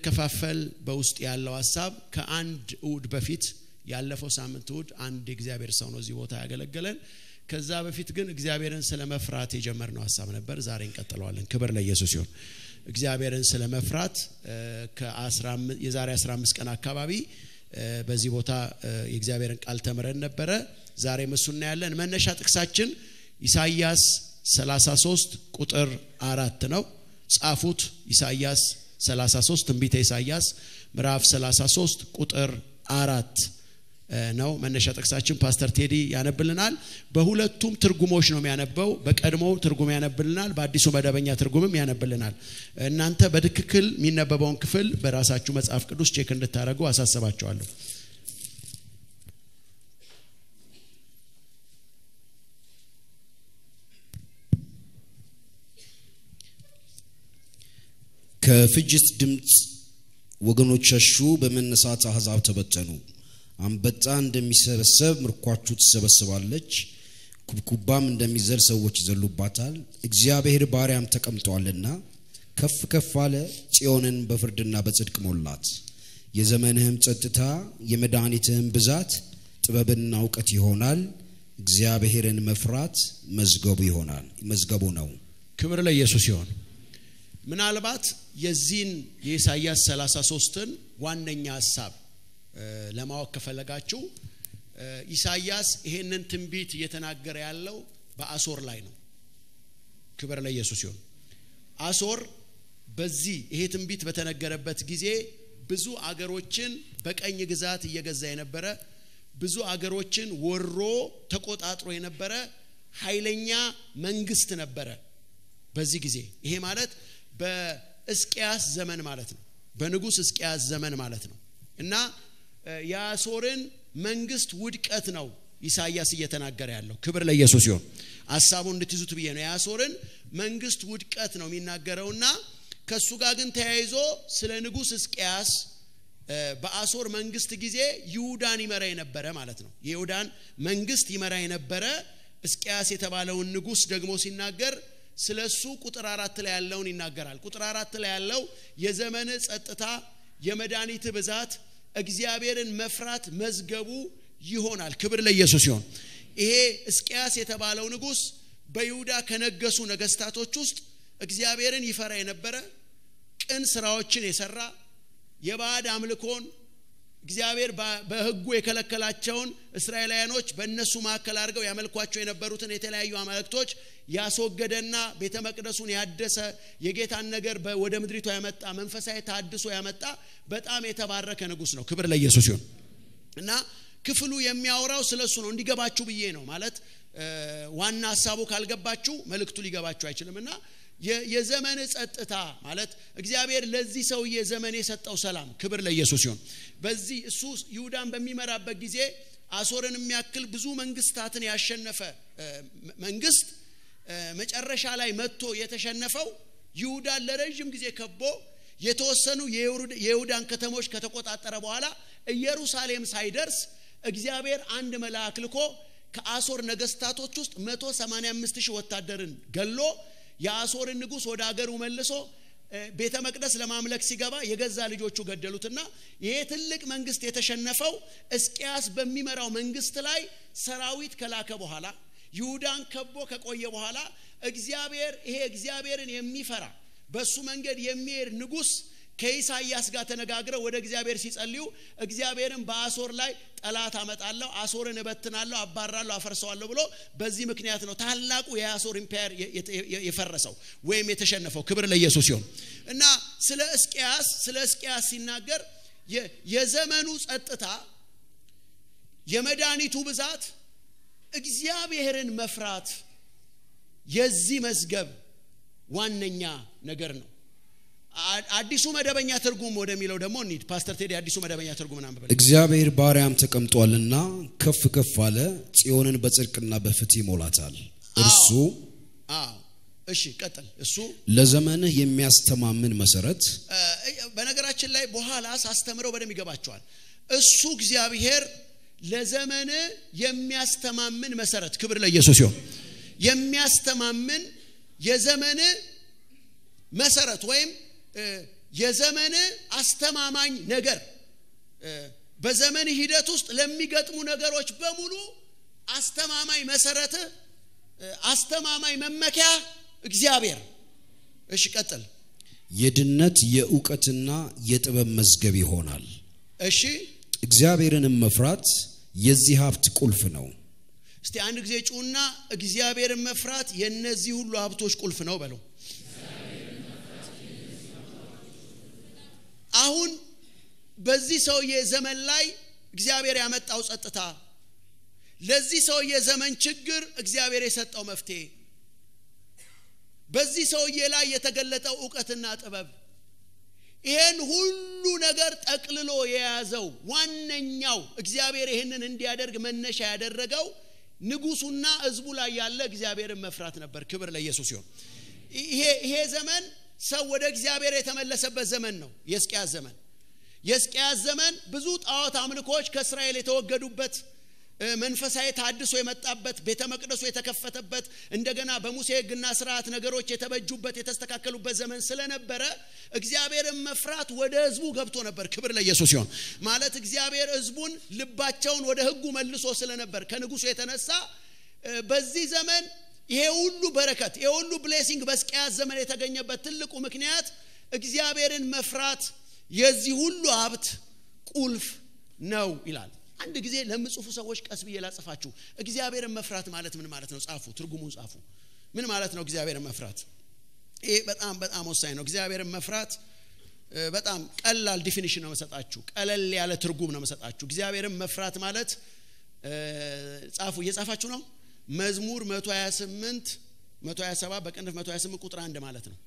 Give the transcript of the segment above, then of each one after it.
እንድንከፋፈል በውስጥ ያለው ሐሳብ ከአንድ እሁድ በፊት ያለፈው ሳምንት እሁድ አንድ እግዚአብሔር ሰው ነው እዚህ ቦታ ያገለገለን። ከዛ በፊት ግን እግዚአብሔርን ስለመፍራት የጀመርነው ሐሳብ ነበር። ዛሬ እንቀጥለዋለን። ክብር ለኢየሱስ ይሁን። እግዚአብሔርን ስለመፍራት የዛሬ 15 ቀን አካባቢ በዚህ ቦታ የእግዚአብሔርን ቃል ተምረን ነበረ። ዛሬም እሱን እናያለን። መነሻ ጥቅሳችን ኢሳይያስ 33 ቁጥር 4 ነው። ጻፉት። ኢሳይያስ 33 ትንቢተ ኢሳይያስ ምዕራፍ 33 ቁጥር 4 ነው መነሻ ጥቅሳችን። ፓስተር ቴዲ ያነብልናል። በሁለቱም ትርጉሞች ነው የሚያነበው። በቀድሞ ትርጉም ያነብልናል፣ በአዲሱ መደበኛ ትርጉምም ያነብልናል። እናንተ በትክክል የሚነበበውን ክፍል በራሳችሁ መጽሐፍ ቅዱስ check እንድታደርጉ አሳስባችኋለሁ። ከፍጅት ድምጽ ወገኖች ሸሹ፣ በመነሳት አሕዛብ ተበተኑ። አንበጣ እንደሚሰበሰብ ምርኳችሁ ትሰበስባለች፣ ኩብኩባም እንደሚዘል ሰዎች ይዘሉባታል። እግዚአብሔር ባሪያም ተቀምጧልና ከፍ ከፍ አለ፣ ጽዮንን በፍርድና በጽድቅ ሞላት። የዘመንህም ጸጥታ የመድኃኒትህም ብዛት ጥበብና እውቀት ይሆናል። እግዚአብሔርን መፍራት መዝገቡ ይሆናል መዝገቡ ነው። ክብር ለኢየሱስ ይሁን። ምናልባት የዚህን የኢሳይያስ 33ን ዋነኛ ሐሳብ ለማወቅ ከፈለጋችሁ ኢሳይያስ ይሄንን ትንቢት እየተናገረ ያለው በአሶር ላይ ነው። ክብር ለኢየሱስ ይሁን። አሶር በዚህ ይሄ ትንቢት በተነገረበት ጊዜ ብዙ አገሮችን በቀኝ ግዛት እየገዛ የነበረ፣ ብዙ አገሮችን ወሮ ተቆጣጥሮ የነበረ ኃይለኛ መንግስት ነበረ በዚህ ጊዜ። ይሄ ማለት በሕዝቅያስ ዘመን ማለት ነው። በንጉስ ሕዝቅያስ ዘመን ማለት ነው። እና የአሦርን መንግስት ውድቀት ነው ኢሳይያስ እየተናገረ ያለው። ክብር ለኢየሱስ ይሁን። ሐሳቡን እንድትይዙት ብዬ ነው። የአሦርን መንግስት ውድቀት ነው የሚናገረውና ከሱ ጋር ግን ተያይዞ ስለ ንጉስ ሕዝቅያስ በአሦር መንግስት ጊዜ ይሁዳን ይመራ የነበረ ማለት ነው። የይሁዳን መንግስት ይመራ የነበረ ሕዝቅያስ የተባለውን ንጉስ ደግሞ ሲናገር ስለሱ ቁጥር 4 ላይ ያለውን ይናገራል። ቁጥር 4 ላይ ያለው የዘመን ጸጥታ የመድኃኒት ብዛት እግዚአብሔርን መፍራት መዝገቡ ይሆናል። ክብር ለኢየሱስ ይሁን። ይሄ ሕዝቅያስ የተባለው ንጉስ በይሁዳ ከነገሱ ነገስታቶች ውስጥ እግዚአብሔርን ይፈራ የነበረ፣ ቅን ስራዎችን የሰራ፣ የባዕድ አምልኮን እግዚአብሔር በሕጉ የከለከላቸውን እስራኤላውያኖች በእነሱ መካከል አድርገው ያመልኳቸው የነበሩትን የተለያዩ አማልክቶች ያስወገደና ቤተ መቅደሱን ያደሰ፣ የጌታን ነገር ወደ ምድሪቷ ያመጣ፣ መንፈሳዊ ታድሶ ያመጣ በጣም የተባረከ ንጉስ ነው። ክብር ለኢየሱስ ይሁን። እና ክፍሉ የሚያወራው ስለሱ ነው። እንዲገባችሁ ብዬ ነው። ማለት ዋና ሐሳቡ ካልገባችሁ መልእክቱ ሊገባችሁ አይችልምና የዘመን ጸጥታ ማለት እግዚአብሔር ለዚህ ሰውዬ ዘመን የሰጠው ሰላም። ክብር ለኢየሱስ ይሁን። በዚህ እሱ ይሁዳን በሚመራበት ጊዜ አሦርን የሚያክል ብዙ መንግስታትን ያሸነፈ መንግስት መጨረሻ ላይ መጥቶ የተሸነፈው ይሁዳን ለረጅም ጊዜ ከቦ የተወሰኑ የይሁዳን ከተሞች ከተቆጣጠረ በኋላ ኢየሩሳሌም ሳይደርስ እግዚአብሔር አንድ መልአክ ልኮ ከአሦር ነገስታቶች ውስጥ 185,000 ወታደርን ገሎ የአሦርን ንጉስ ወደ አገሩ መልሶ ቤተ መቅደስ ለማምለክ ሲገባ የገዛ ልጆቹ ገደሉትና ይሄ ትልቅ መንግስት የተሸነፈው ሕዝቅያስ በሚመራው መንግስት ላይ ሰራዊት ከላከ በኋላ ይሁዳን ከቦ ከቆየ በኋላ እግዚአብሔር ይሄ እግዚአብሔርን የሚፈራ በሱ መንገድ የሚሄድ ንጉስ ከኢሳይያስ ጋር ተነጋግረው ወደ እግዚአብሔር ሲጸልዩ እግዚአብሔርን በአሦር ላይ ጠላት አመጣለሁ፣ አሦርን እበትናለሁ፣ አባራለሁ፣ አፈርሰዋለሁ ብሎ በዚህ ምክንያት ነው ታላቁ የአሦር empire የፈረሰው ወይም የተሸነፈው። ክብር ለኢየሱስ ይሁን። እና ስለ ሕዝቅያስ ሲናገር የዘመኑ ጸጥታ የመድኃኒቱ ብዛት እግዚአብሔርን መፍራት የዚህ መዝገብ ዋነኛ ነገር ነው። አዲሱ መደበኛ ትርጉም ወደሚለው ደግሞ እንሂድ። ፓስተር ቴዲ አዲሱ መደበኛ ትርጉም አንብበል። እግዚአብሔር ባሪያም ተቀምጧልና ከፍ ከፍ አለ፣ ጽዮንን በጽድቅና በፍትህ ይሞላታል። እርሱ አዎ፣ እሺ ቀጥል። እሱ ለዘመንህ የሚያስተማምን መሰረት። በነገራችን ላይ በኋላ ሳስተምረው በደንብ ይገባቸዋል። እሱ እግዚአብሔር ለዘመን የሚያስተማምን መሰረት። ክብር ለኢየሱስ ይሁን። የሚያስተማምን የዘመን መሰረት ወይም የዘመን አስተማማኝ ነገር፣ በዘመን ሂደት ውስጥ ለሚገጥሙ ነገሮች በሙሉ አስተማማኝ መሰረት፣ አስተማማኝ መመኪያ እግዚአብሔር። እሺ ቀጥል። የድነት የእውቀትና የጥበብ መዝገብ ይሆናል። እሺ እግዚአብሔርንም መፍራት የዚህ ሀብት ቁልፍ ነው። እስቲ አንድ ጊዜ ጩና እግዚአብሔርን መፍራት የነዚህ ሁሉ ሀብቶች ቁልፍ ነው በለው። አሁን በዚህ ሰውዬ ዘመን ላይ እግዚአብሔር ያመጣው ጸጥታ፣ ለዚህ ሰውዬ ዘመን ችግር እግዚአብሔር የሰጠው መፍትሄ፣ በዚህ ሰውዬ ላይ የተገለጠው ዕውቀትና ጥበብ፣ ይሄን ሁሉ ነገር ጠቅልሎ የያዘው ዋነኛው እግዚአብሔር ይሄንን እንዲያደርግ መነሻ ያደረገው ንጉሱና ህዝቡ ላይ ያለ እግዚአብሔርን መፍራት ነበር። ክብር ለኢየሱስ ይሁን። ይሄ ዘመን ሰው ወደ እግዚአብሔር የተመለሰበት ዘመን ነው። የሕዝቅያስ ዘመን፣ የሕዝቅያስ ዘመን ብዙ ጣዖት አምልኮች ከእስራኤል የተወገዱበት፣ መንፈሳዊ ታድሶ የመጣበት፣ ቤተ መቅደሱ የተከፈተበት፣ እንደገና በሙሴ ሕግና ስርዓት ነገሮች የተበጁበት የተስተካከሉበት ዘመን ስለነበረ እግዚአብሔርን መፍራት ወደ ህዝቡ ገብቶ ነበር። ክብር ለኢየሱስ ይሁን። ማለት እግዚአብሔር ህዝቡን ልባቸውን ወደ ሕጉ መልሶ ስለነበር ከንጉሱ የተነሳ በዚህ ዘመን ይሄ ሁሉ በረከት፣ ይሄ ሁሉ blessing በሕዝቅያስ ዘመን የተገኘበት ትልቁ ምክንያት እግዚአብሔርን መፍራት የዚህ ሁሉ ሀብት ቁልፍ ነው ይላል። አንድ ጊዜ ለምጽፉ ሰዎች ቀስ ብዬ ላጽፋችሁ። እግዚአብሔርን መፍራት ማለት ምን ማለት ነው? ጻፉ፣ ትርጉሙን ጻፉ። ምን ማለት ነው እግዚአብሔርን መፍራት? ይሄ በጣም በጣም ወሳኝ ነው። እግዚአብሔርን መፍራት በጣም ቀላል definition ነው መሰጣችሁ፣ ቀለል ያለ ትርጉም ነው መሰጣችሁ። እግዚአብሔርን መፍራት ማለት ጻፉ፣ እየጻፋችሁ ነው። መዝሙር 128 127 በቅንፍ 128 ቁጥር 1 ማለት ነው።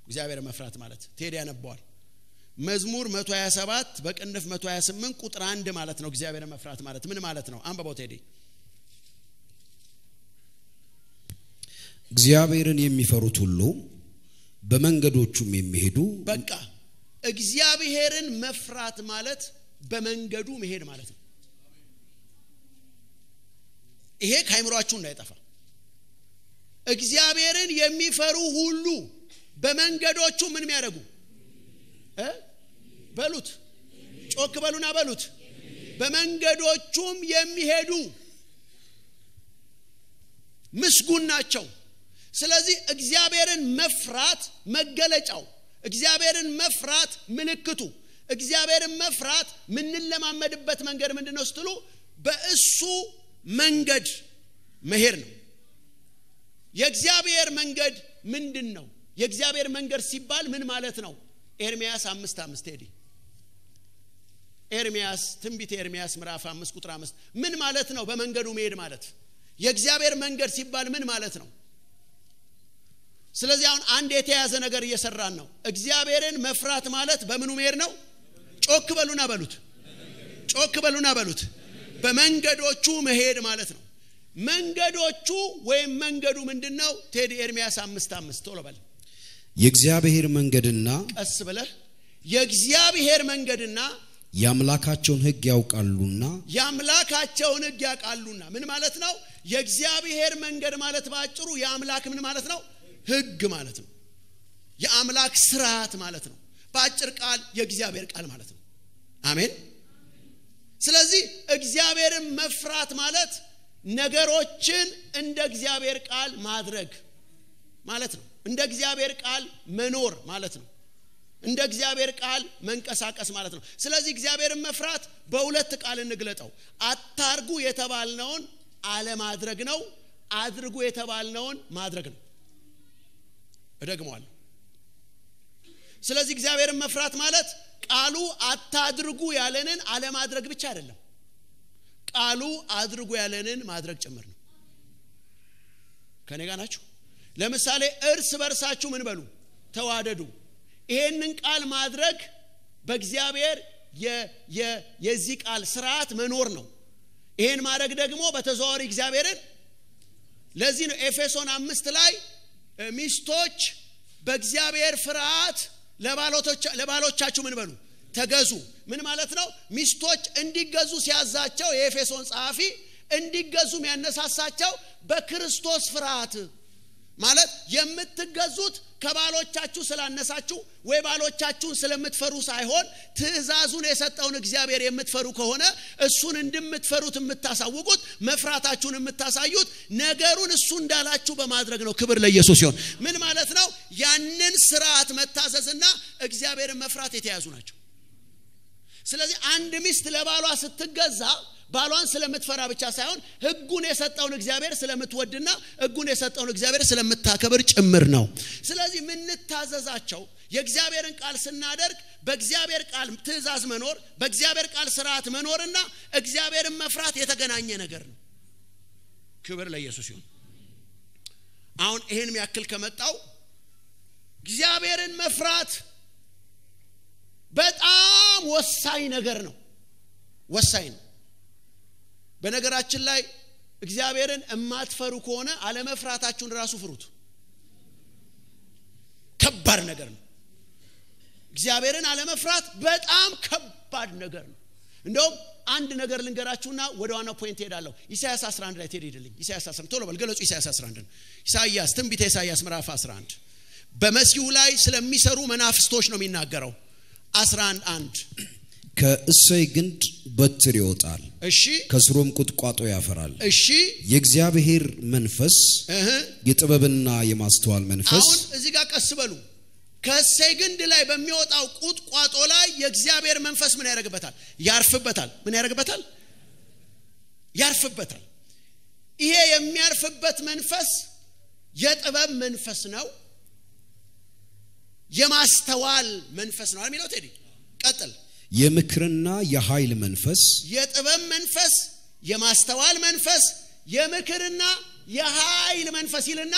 እግዚአብሔርን መፍራት ማለት ቴዲ ያነባዋል። መዝሙር 127 በቅንፍ 128 ቁጥር 1 ማለት ነው። እግዚአብሔርን መፍራት ማለት ምን ማለት ነው? አንብበው ቴዲ። እግዚአብሔርን የሚፈሩት ሁሉ በመንገዶቹም የሚሄዱ። በቃ እግዚአብሔርን መፍራት ማለት በመንገዱ መሄድ ማለት ነው። ይሄ ከአይምሯችሁ እንዳይጠፋ። እግዚአብሔርን የሚፈሩ ሁሉ በመንገዶቹ ምን የሚያደርጉ በሉት፣ ጮክ በሉና በሉት፣ በመንገዶቹም የሚሄዱ ምስጉን ናቸው። ስለዚህ እግዚአብሔርን መፍራት መገለጫው፣ እግዚአብሔርን መፍራት ምልክቱ፣ እግዚአብሔርን መፍራት ምንለማመድበት መንገድ ምንድነው ስትሉ በእሱ መንገድ መሄድ ነው። የእግዚአብሔር መንገድ ምንድነው? የእግዚአብሔር መንገድ ሲባል ምን ማለት ነው? ኤርሚያስ 5:5 ቴዲ። ኤርሚያስ ትንቢተ ኤርሚያስ ምዕራፍ 5 ቁጥር 5 ምን ማለት ነው? በመንገዱ መሄድ ማለት የእግዚአብሔር መንገድ ሲባል ምን ማለት ነው? ስለዚህ አሁን አንድ የተያዘ ነገር እየሰራን ነው። እግዚአብሔርን መፍራት ማለት በምኑ መሄድ ነው? ጮክ በሉና በሉት፣ ጮክ በሉና በሉት፣ በመንገዶቹ መሄድ ማለት ነው። መንገዶቹ ወይም መንገዱ ምንድነው? ቴዲ ኤርሚያስ 5:5 ቶሎ በል። የእግዚአብሔር መንገድና ቀስ ብለህ የእግዚአብሔር መንገድና የአምላካቸውን ሕግ ያውቃሉና፣ የአምላካቸውን ሕግ ያውቃሉና። ምን ማለት ነው? የእግዚአብሔር መንገድ ማለት ባጭሩ የአምላክ ምን ማለት ነው? ሕግ ማለት ነው። የአምላክ ስርዓት ማለት ነው። በአጭር ቃል የእግዚአብሔር ቃል ማለት ነው። አሜን። ስለዚህ እግዚአብሔርን መፍራት ማለት ነገሮችን እንደ እግዚአብሔር ቃል ማድረግ ማለት ነው። እንደ እግዚአብሔር ቃል መኖር ማለት ነው። እንደ እግዚአብሔር ቃል መንቀሳቀስ ማለት ነው። ስለዚህ እግዚአብሔርን መፍራት በሁለት ቃል እንግለጠው። አታርጉ የተባልነውን አለማድረግ ነው። አድርጉ የተባልነውን ማድረግ ነው። እደግመዋለሁ። ስለዚህ እግዚአብሔርን መፍራት ማለት ቃሉ አታድርጉ ያለንን አለማድረግ ብቻ አይደለም፣ ቃሉ አድርጉ ያለንን ማድረግ ጭምር ነው። ከኔ ጋር ናችሁ? ለምሳሌ እርስ በርሳችሁ ምን በሉ? ተዋደዱ። ይሄንን ቃል ማድረግ በእግዚአብሔር የዚህ ቃል ስርዓት መኖር ነው። ይሄን ማድረግ ደግሞ በተዘዋዋሪ እግዚአብሔርን። ለዚህ ነው ኤፌሶን 5 ላይ ሚስቶች በእግዚአብሔር ፍርሃት ለባሎቻችሁ ምን በሉ? ተገዙ። ምን ማለት ነው? ሚስቶች እንዲገዙ ሲያዛቸው የኤፌሶን ጸሐፊ እንዲገዙ የሚያነሳሳቸው በክርስቶስ ፍርሃት ማለት የምትገዙት ከባሎቻችሁ ስላነሳችሁ ወይ ባሎቻችሁን ስለምትፈሩ ሳይሆን ትእዛዙን የሰጠውን እግዚአብሔር የምትፈሩ ከሆነ እሱን እንደምትፈሩት የምታሳውቁት፣ መፍራታችሁን የምታሳዩት ነገሩን እሱ እንዳላችሁ በማድረግ ነው። ክብር ለኢየሱስ ይሁን። ምን ማለት ነው? ያንን ስርዓት መታዘዝና እግዚአብሔርን መፍራት የተያዙ ናቸው። ስለዚህ አንድ ሚስት ለባሏ ስትገዛ ባሏን ስለምትፈራ ብቻ ሳይሆን ህጉን የሰጠውን እግዚአብሔር ስለምትወድና ህጉን የሰጠውን እግዚአብሔር ስለምታከብር ጭምር ነው። ስለዚህ ምንታዘዛቸው የእግዚአብሔርን ቃል ስናደርግ በእግዚአብሔር ቃል ትእዛዝ መኖር፣ በእግዚአብሔር ቃል ስርዓት መኖርና እግዚአብሔርን መፍራት የተገናኘ ነገር ነው። ክብር ለኢየሱስ ይሁን። አሁን ይሄን ያክል ከመጣው እግዚአብሔርን መፍራት በጣም ወሳኝ ነገር ነው። ወሳኝ ነው። በነገራችን ላይ እግዚአብሔርን እማትፈሩ ከሆነ አለመፍራታችሁን ራሱ ፍሩት። ከባድ ነገር ነው። እግዚአብሔርን አለመፍራት በጣም ከባድ ነገር ነው። እንደውም አንድ ነገር ልንገራችሁና ወደ ዋናው point እሄዳለሁ። ኢሳይያስ 11 ላይ ትሄድልኝ። ኢሳይያስ 11 ቶሎ በል ገለጹ። ኢሳይያስ 11 ኢሳይያስ ትንቢተ ኢሳይያስ ምዕራፍ 11 በመሲሁ ላይ ስለሚሰሩ መናፍስቶች ነው የሚናገረው። 11:1 ከእሴይ ግንድ በትር ይወጣል፣ እሺ፣ ከስሩም ቁጥቋጦ ያፈራል። እሺ፣ የእግዚአብሔር መንፈስ የጥበብና የማስተዋል መንፈስ። አሁን እዚህ ጋር ቀስ በሉ። ከእሴይ ግንድ ላይ በሚወጣው ቁጥቋጦ ላይ የእግዚአብሔር መንፈስ ምን ያደርግበታል? ያርፍበታል። ምን ያደርግበታል? ያርፍበታል። ይሄ የሚያርፍበት መንፈስ የጥበብ መንፈስ ነው፣ የማስተዋል መንፈስ ነው የሚለው ቴዲ። ቀጥል። የምክርና የኃይል መንፈስ፣ የጥበብ መንፈስ፣ የማስተዋል መንፈስ፣ የምክርና የኃይል መንፈስ ይልና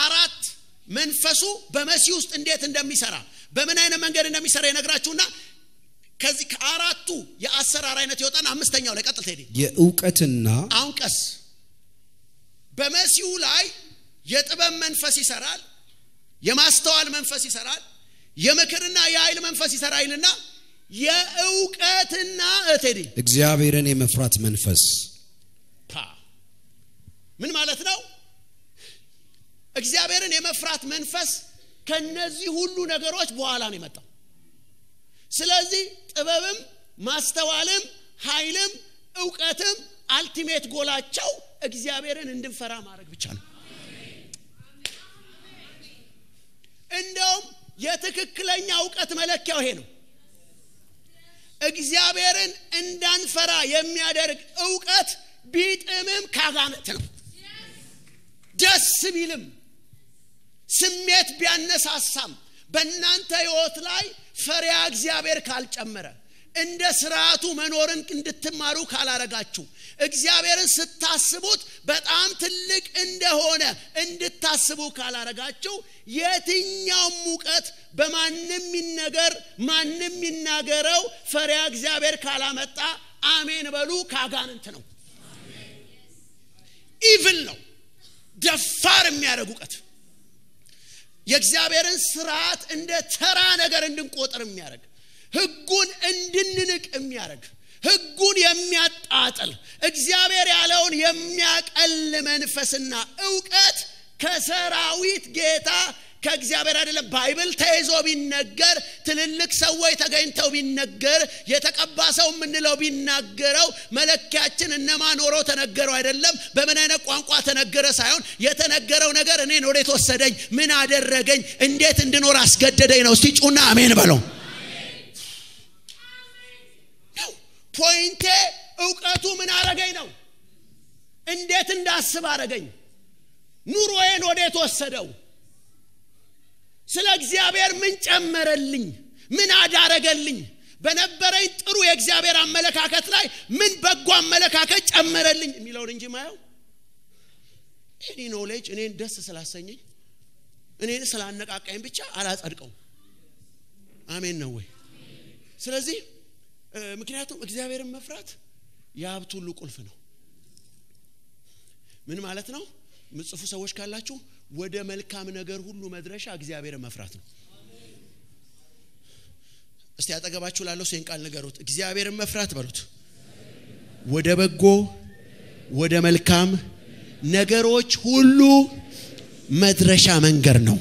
አራት መንፈሱ በመሲህ ውስጥ እንዴት እንደሚሰራ በምን አይነት መንገድ እንደሚሰራ ይነግራችሁና ከዚህ ከአራቱ የአሰራር አይነት ይወጣና አምስተኛው ላይ ቀጥል ቴዲ። የእውቀትና አሁን ቀስ በመሲሁ ላይ የጥበብ መንፈስ ይሰራል፣ የማስተዋል መንፈስ ይሰራል፣ የምክርና የኃይል መንፈስ ይሰራል ይልና የእውቀትና ቴዲ እግዚአብሔርን የመፍራት መንፈስ። ምን ማለት ነው? እግዚአብሔርን የመፍራት መንፈስ ከነዚህ ሁሉ ነገሮች በኋላ ነው የመጣው። ስለዚህ ጥበብም ማስተዋልም ኃይልም ዕውቀትም አልቲሜት ጎላቸው እግዚአብሔርን እንድንፈራ ማድረግ ብቻ ነው። እንደውም የትክክለኛ ዕውቀት መለኪያው ይሄ ነው። እግዚአብሔርን እንዳንፈራ የሚያደርግ ዕውቀት ቢጥምም ካጋንንት ነው። ደስ ቢልም ስሜት ቢያነሳሳም በእናንተ ሕይወት ላይ ፈሪሃ እግዚአብሔር ካልጨመረ፣ እንደ ስርዓቱ መኖርን እንድትማሩ ካላረጋችሁ፣ እግዚአብሔርን ስታስቡት በጣም ትልቅ እንደሆነ እንድታስቡ ካላረጋችሁ፣ የትኛውም እውቀት በማንም ይነገር ማንም ይናገረው ፈሪሃ እግዚአብሔር ካላመጣ አሜን በሉ ካጋንንት ነው። evil ነው። ደፋር የሚያደርግ እውቀት፣ የእግዚአብሔርን ስርዓት እንደ ተራ ነገር እንድንቆጥር የሚያደርግ፣ ህጉን እንድንንቅ የሚያደርግ፣ ህጉን የሚያጣጥል፣ እግዚአብሔር ያለውን የሚያቀል መንፈስና ዕውቀት ከሰራዊት ጌታ ከእግዚአብሔር አይደለም። Bible ተይዞ ቢነገር፣ ትልልቅ ሰዎች ተገኝተው ቢነገር፣ የተቀባ ሰው የምንለው ቢናገረው መለኪያችን እነማ ኖሮ ተነገረው አይደለም፣ በምን አይነት ቋንቋ ተነገረ ሳይሆን የተነገረው ነገር እኔን ወዴት ወሰደኝ፣ ምን አደረገኝ፣ እንዴት እንድኖር አስገደደኝ ነው። እስቲ ጩና አሜን በለው። ፖይንቴ ዕውቀቱ ምን አረገኝ ነው፣ እንዴት እንዳስብ አረገኝ፣ ኑሮዬን ወዴት ወሰደው፣ ስለ እግዚአብሔር ምን ጨመረልኝ፣ ምን አዳረገልኝ፣ በነበረኝ ጥሩ የእግዚአብሔር አመለካከት ላይ ምን በጎ አመለካከት ጨመረልኝ የሚለውን እንጂ ማየው any knowledge እኔን ደስ ስላሰኘኝ እኔን ስላነቃቃኝ ብቻ አላጸድቀውም። አሜን ነው ወይ? ስለዚህ ምክንያቱም እግዚአብሔርን መፍራት የሀብት ሁሉ ቁልፍ ነው። ምን ማለት ነው? ምጽፉ ሰዎች ካላችሁ ወደ መልካም ነገር ሁሉ መድረሻ እግዚአብሔርን መፍራት ነው። እስቲ አጠገባችሁ ላለው ሰው ቃል ንገሩት፣ እግዚአብሔርን መፍራት በሉት። ወደ በጎ ወደ መልካም ነገሮች ሁሉ መድረሻ መንገድ ነው።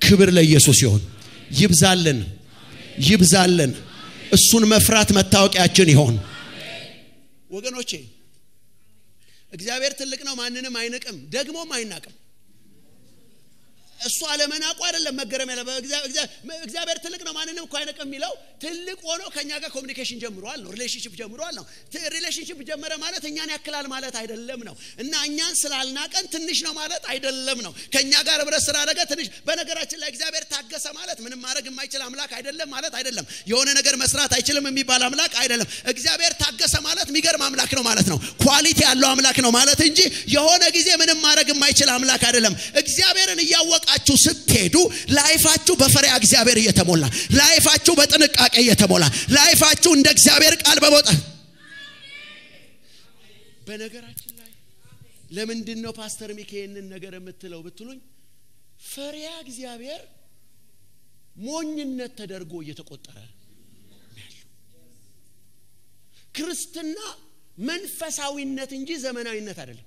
ክብር ለኢየሱስ ይሁን። ይብዛልን፣ ይብዛልን። እሱን መፍራት መታወቂያችን ይሆን። ወገኖቼ እግዚአብሔር ትልቅ ነው፣ ማንንም አይንቅም፣ ደግሞም አይናቅም። እሱ አለመናቁ አይደለም መገረም ያለበት። እግዚአብሔር ትልቅ ነው ማንንም እኮ አይንቅም የሚለው ትልቅ ሆኖ ከኛ ጋር communication ጀምሯል ነው፣ relationship ጀምሯል ነው። relationship ጀመረ ማለት እኛን ያክላል ማለት አይደለም ነው። እና እኛን ስላልናቀን ትንሽ ነው ማለት አይደለም ነው። ከኛ ጋር ህብረት ስላደረገ ትንሽ። በነገራችን ላይ እግዚአብሔር ታገሰ ማለት ምንም ማድረግ የማይችል አምላክ አይደለም ማለት አይደለም። የሆነ ነገር መስራት አይችልም የሚባል አምላክ አይደለም። እግዚአብሔር ታገሰ ማለት የሚገርም አምላክ ነው ማለት ነው። quality ያለው አምላክ ነው ማለት እንጂ የሆነ ጊዜ ምንም ማድረግ የማይችል አምላክ አይደለም። እግዚአብሔርን እያወቃችሁ ስትሄዱ life ኣችሁ በፈሪሃ እግዚአብሔር እየተሞላ፣ life ኣችሁ በጥንቃቄ እየተሞላ፣ life ኣችሁ እንደ እግዚአብሔር ቃል በመውጣት። በነገራችን ላይ ለምንድን ነው ፓስተር ሚኬ ይህንን ነገር የምትለው ብትሉኝ፣ ፈሪሃ እግዚአብሔር ሞኝነት ተደርጎ እየተቆጠረ ያለው። ክርስትና መንፈሳዊነት እንጂ ዘመናዊነት አይደለም።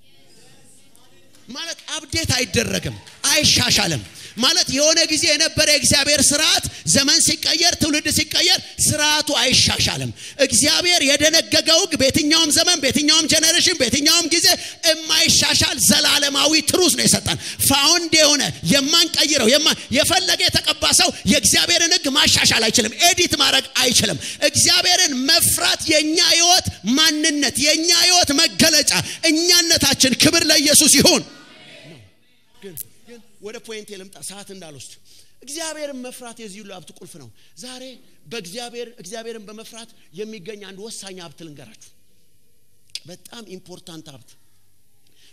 ማለት update አይደረግም፣ አይሻሻልም። ማለት የሆነ ጊዜ የነበረ የእግዚአብሔር ስርዓት ዘመን ሲቀየር፣ ትውልድ ሲቀየር ስርዓቱ አይሻሻልም። እግዚአብሔር የደነገገው ሕግ በየትኛውም ዘመን፣ በየትኛውም generation፣ በየትኛውም ጊዜ የማይሻሻል ዘላለማዊ truth ነው የሰጠን። found የሆነ የማንቀይረው፣ የፈለገ የተቀባ ሰው የእግዚአብሔርን ሕግ ማሻሻል አይችልም፣ edit ማድረግ አይችልም። እግዚአብሔርን መፍራት የኛ ህይወት ማንነት፣ የኛ ህይወት መገለጫ፣ እኛነታችን። ክብር ለኢየሱስ ይሁን። ግን ወደ point ልምጣ፣ ሰዓት እንዳልወስድ። እግዚአብሔርን መፍራት የዚህ ሁሉ ሀብት ቁልፍ ነው። ዛሬ በእግዚአብሔር እግዚአብሔርን በመፍራት የሚገኝ አንድ ወሳኝ ሀብት ልንገራችሁ። በጣም important ሀብት።